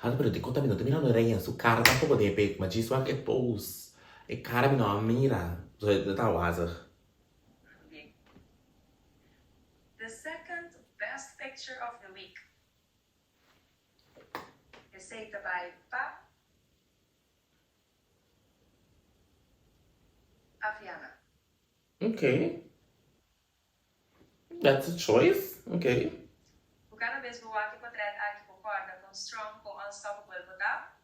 Anto pero dikon ta mi no ta mirando Ryan su kara tampoco den e pec ma djis wak e pose e kara mi no a mira so e ta wazig. The second best picture of the week. Esey ta bay pa. Aviana. Ok. That's a choice. Ok. Ku kada bes bo wak e potret aki bo kòrda kon strong, kon unstoppable bo ta.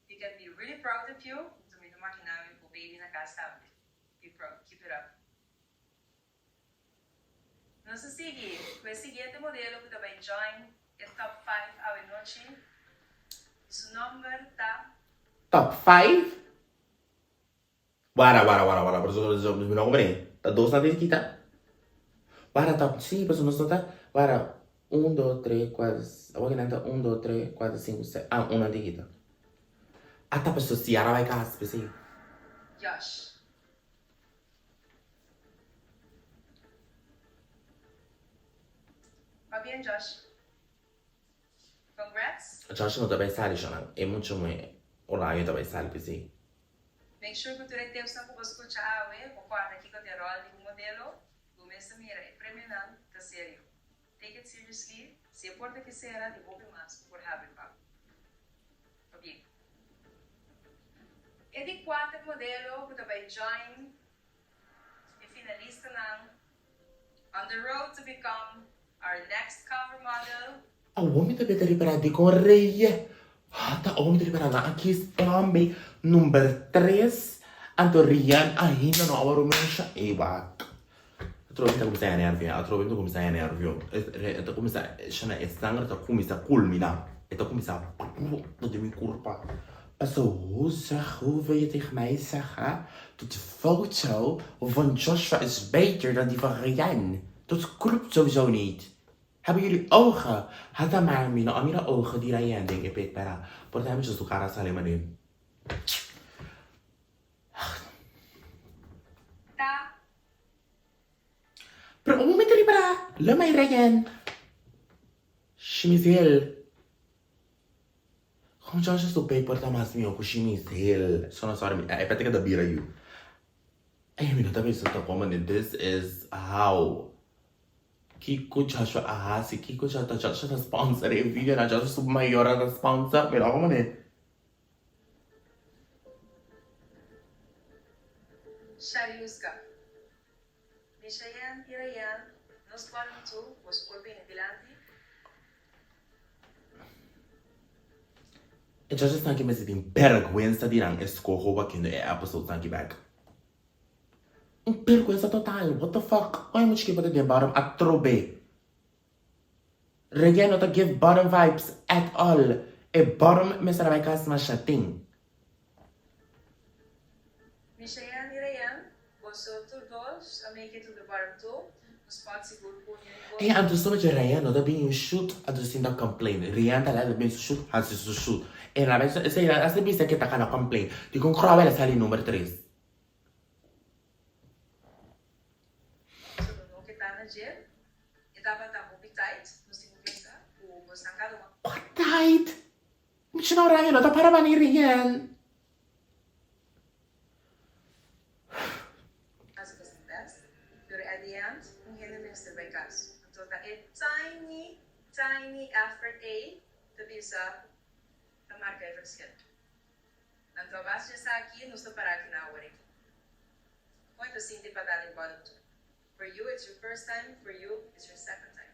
We can be really proud of you. Anto mi ta makina mi bo baby na kas tambe. Be proud. Keep it up. Nos ta sigui ku e siguiente modelo ku ta bai join. E top 5 awe nochi y su nomber ta. Top 5? Wara wara wara wara pasobra mi no comprende ta dos nan tin kita wara top si pasobra nos no ta wara un dos tres cuatro awor kinan ta un dos tres cuatro cinco seis ah un nan tin kita ata pasobra Ciara bai cas p'esey. Josh. Pabien Josh. Congrats. Josh no ta bai sali shonnan e mucho moe oraño ta bai sali p'esey. Make sure ku tur e tipsnan ku bo skucha awe, bo kòrda kiko ta e ròl di un modelo, bo mes ta mira e premionan ta serio. Take it seriously, si e porta ke sera tin hopi mas ku por habri pa bo. Pabien. E di kuater modelo ku ta bai join e finalistanan on the road to become our next cover model. Awor mi ta beta ripará dikon reye ta awor mi ta ripará nan a kiss e homber number tres anto Rian ainda no a wòrdu mensha ey wak atrobe mi ta kuminsá haña nervio atrobe mi ta kuminsá haña nervio e ta kuminsá shana e sanger ta kuminsá kulminá e ta kuminsá brota den mi kurpa paso hoe zeg hoe wil je tegen mij zeggen dat de foto van Joshua is beter dan die van Rian dat klopt sowieso niet. Hebben jullie ogen? Hata maar mi no a mira ogen di Ryan den e pet pera por ta micha su cara sali mane. Ta. Pero un momento riba lo mai Ryan. Shimizel. Con Joshua su pet por ta mas mihor cu Shimizel. So no sorry e pet ta keda bira yu. Ey mi no ta bisa ta como this is how. Kiko Joshua a hasi? Kiko Joshua ta Joshua ta sponsor e video na Joshua su mayor a ta sponsor? Mira como ne. Shariuska. Mishayan i Rayan, nos bottom two, boso por bini dilanti. E Joshua esnan ki mester tin bergwensa di nan eskoho wakindo e episode esnan ki bek. Un bergwensa total, what the fuck, oye mucha ki bo ta den bottom atrobe. Reggae no ta give bottom vibes at all, e bottom mester a bai kas masha tin. Mishael i Rayan, boso tur dos a make it to the bottom two, un spot sigur ku union i Ey anto soba dje Rayan no ta bin un shoot anto sin ta complain, Rian ta laga bin su shoot hasi su shoot, e na bai esey a bisa ke ta kana complain, dikon Crowell a sali number tres. Pasobra no ke ta na dje, e tabata hopi tight, nos tin ku pensa ku bosnan kada un. Kua tight? Mucha na oranje no ta para bani rien. Hasi bosnan best, pero at the end un hende mester bai kas. Anto ta e tiny, tiny effort ei ta bisa ta marka e verschil. Anto a base di esaki nos ta para aki na awor aki. Kon e ta sinti pa ta den bottom two? For you it's your first time, for you it's your second time.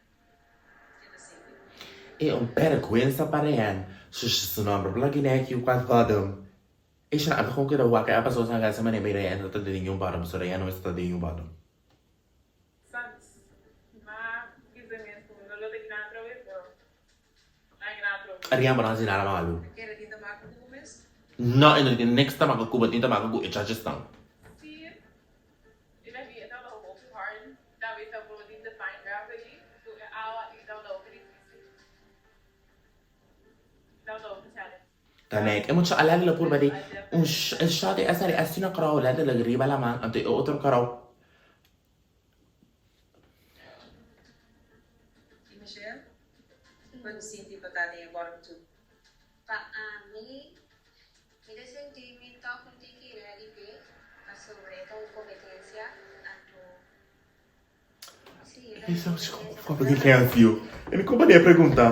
Ken ta sinti? E un bergwensa pa Ryan su su nomber bla guinea ki cual bottom e shana a con keda wak e a paso sa gasa mane bay Ryan no ta den ningun bottom so Ryan no mester ta den ningun bottom. Sucks. Ma kisa mes ku no lo ta gina atrobe pero na gina atrobe. Rian bo no hasi nada malu. No e no tin niks ta maka ku bo tin ta maka ku e judges nan. Si e na di e tabata hopi hard tambe ta por di define gravity ku e awa i tabata hopi dificil tabata hopi challenge. Ta nek e mucha a lètterlijk purba di un shot e a sali asina krou lètterlijk riba laman anto e otro krou. I Michelle, Bo ta sinti pa ta den e bottom two? Pa ami, mi ta sinti mi tòg un tiki ready p'e, pasobra e ta un kompetensia, anto si e ta un kompetensia. E mi kompania pregunta.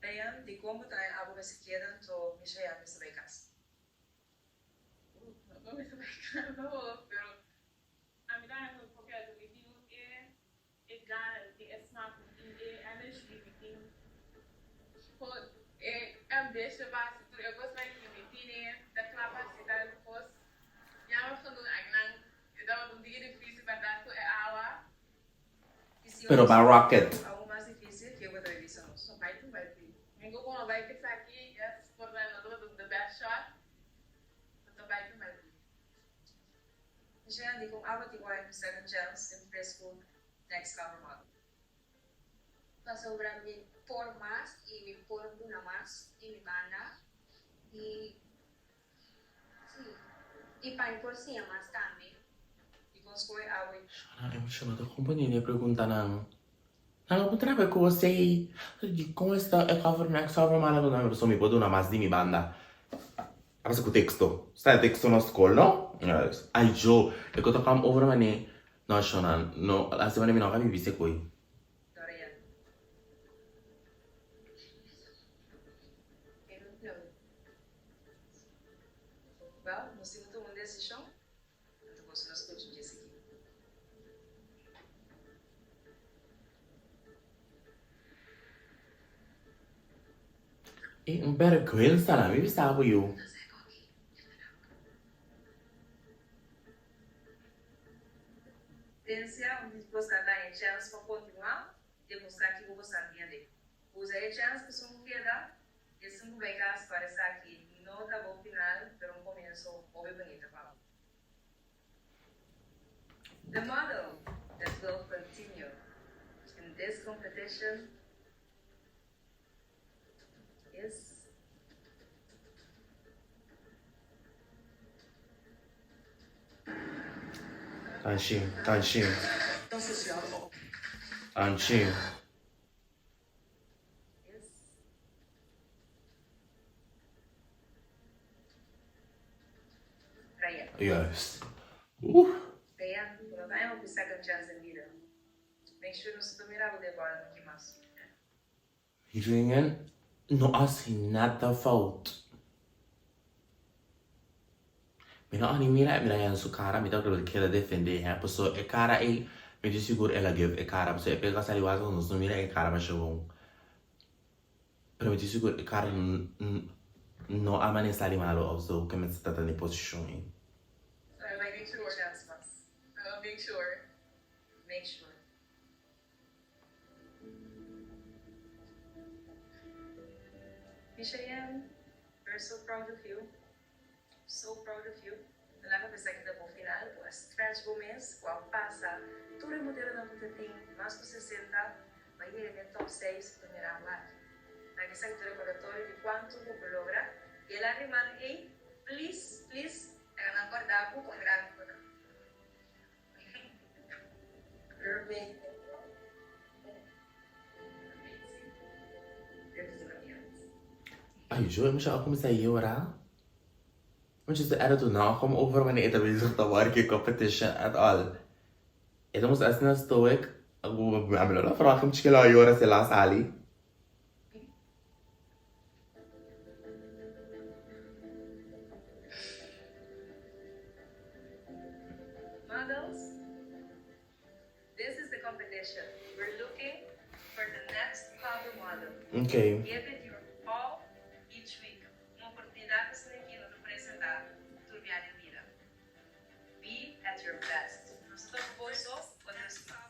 Diane, Dikon bo ta haña abo mester keda anto Michelle mester bai kas? No mester bai kas awor, pero ami ta haña ku porque mi tin e e gana, mi tin e smak, mi tin e energy, mi tin por e ambition pa hasi tur e kosnan ki mi tine, ta kla pa hasi tantu kos. Jammer genoeg akinan e tabata un tiki dificil berdad ku e awa. Pero ba rocket. Aun mas dificil ke bo ta bibi so. dikon abo tin ora ku second chance den fresku next cover model. Pasobra mi por mas i mi por duna mas di mi banda i sí i pa mi por siña mas tambe. Dikon skohe abo i. Shona emoshona ta kompania di e preguntanan. Nan lo por traba ku bo sei dikon esta e cover next cover mala ku nan pasobra mi por duna mas di mi banda. A pasa ku teksto. Sta e teksto na skol no? Ay jo e ku ta come over mane no shona no hasi mane mi no ka bibi sekoi. Dorian. I don't know. Well, nos tin ku tuma un desishon. Anto boso no skucha dje esaki. E un bergwensa na mi bisa bo yu. Tensia un di boso a daña e chèns pa kontinuá demostrá kiko boso a mira den. Usa e chèns ku sun keda, esun ku bai kas para esaki no ta bo final pero un komienso hopi bunita pa bo. The model that will continue in this competition is. Tanshi, tanshi. Tanshi. Juist. Oeh. Ringen no hasi nada fout. Mi no a ni mira e mira yan su cara mi ta keda defende he paso e cara ey mi tin sigur el a give e cara paso e pega sali wak nos no mira e cara masha bon pero mi tin sigur e cara no a mane sali malo of zo ke mester ta ta den posicion ey. Micheyenne, we're so proud of you, so proud of you. No laga pensa ki ta bo final, bo a stretch bo mes, bo a pasa tur e modelonan ku ta tin mas ku 60, bo a yega den top seis ku ta mira bo aki. Laga esaki ta recordatorio di cuanto bo por logra y e lagrimanan ey, please, please, laga nan corda bo con grandi bo ta. Ay, jo, e mucha a kuminsá yora. Mucha su attitude no a kom over wanneer e ta bezig ta wòrdu ku e competition at all. E ta mustra asina stoic, ami lo vraag hem chikila a yora si el a sali. Models, this is the competition. We're looking for the next cover model. Okay. Give it your all each week. Un oportunidad pa asina aki no ta presenta tur bia den bida. Be at your best. Nos ta topa boso otro siman.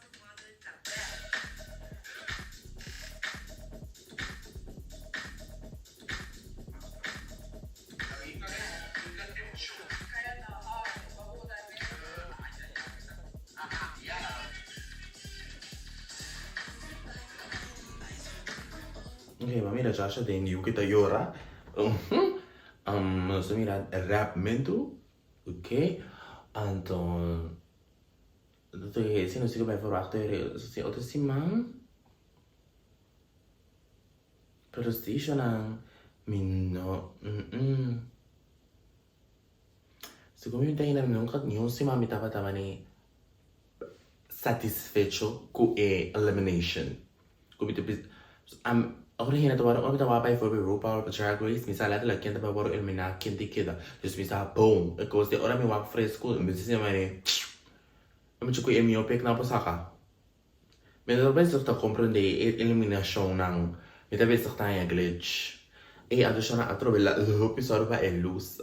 Ok, m'a mira Joshua den yu ki ta yora. Nos a mira rapmentu. Ok, anto si nos tin ku bai verwacht e otro siman. Pero si shonan mi no Segun mi ta hina mi nunca ni un siman mi tabata mane satisfecho cu e elimination. Cu mi ta bisa ora hende ta wòrdu ora mi ta wak bijvoorbeeld RuPaul Drag Race mi sa letterlijk ken ta bai wòrdu elimina ken ta keda. Dus mi sa boom e cos di ora mi wak fresco mi ta sinti mane mi cu e mihó pick nan por saca. Mi no ta bezig ta comprende e eliminacionnan. Mi ta bezig ta haña glitch. Ey adoshona atrobe la hopi sorry pa e luz.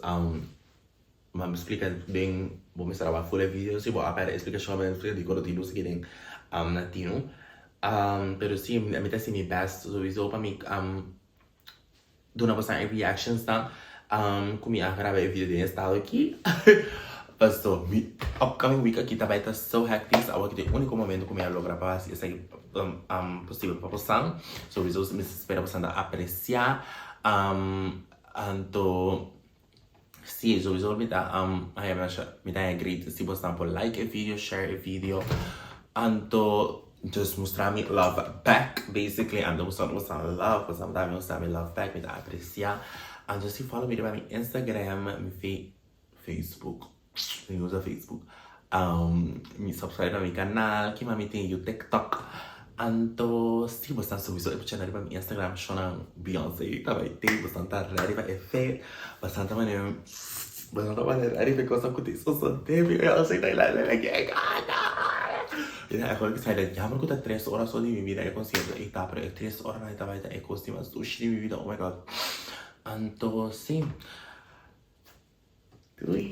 Ma mi splica den bo mester a wak full e video si bo a perde e splicacion mi a splica dikon no tin luz aki den na tino. Pero si mi ta haci mi best sowiso pa mi duna boso e reactionsnan ku mi a graba e video den e estado aki. Paso mi upcoming week aki ta bai ta so hectic, so awor aki ta e unico momento cu mi a logra pa haci esaki posibel pa bosan. So mi ta spera bosan ta aprecia. Anto si, sowieso mi ta haya masha, mi ta haya great si bosan por like e video, share e video. Anto just mustra mi love back basically. Anto bosan bosan love, bosan ta mustra mi love back, mi ta aprecia. Anto si follow mi riba mi Instagram, mi Facebook, mi usa Facebook. Mi subscribe na mi canal, kima mi tin yu TikTok. Anto si bosan sowieso e pucha riba mi Instagram shownan Beyoncé ta bai te, bosan ta ready pa e fet, bosan ta mane, bosan ta mane ready pa e cosa ku tin sosode, Beyoncé ta la llegada. Mira, e hoor excited. Jammer ku ta tres ora so di mi vida e concierto ei ta, pero e tres oranan ei ta bai ta e kos di mas dushi di mi vida, oh my God. Anto si. Doei.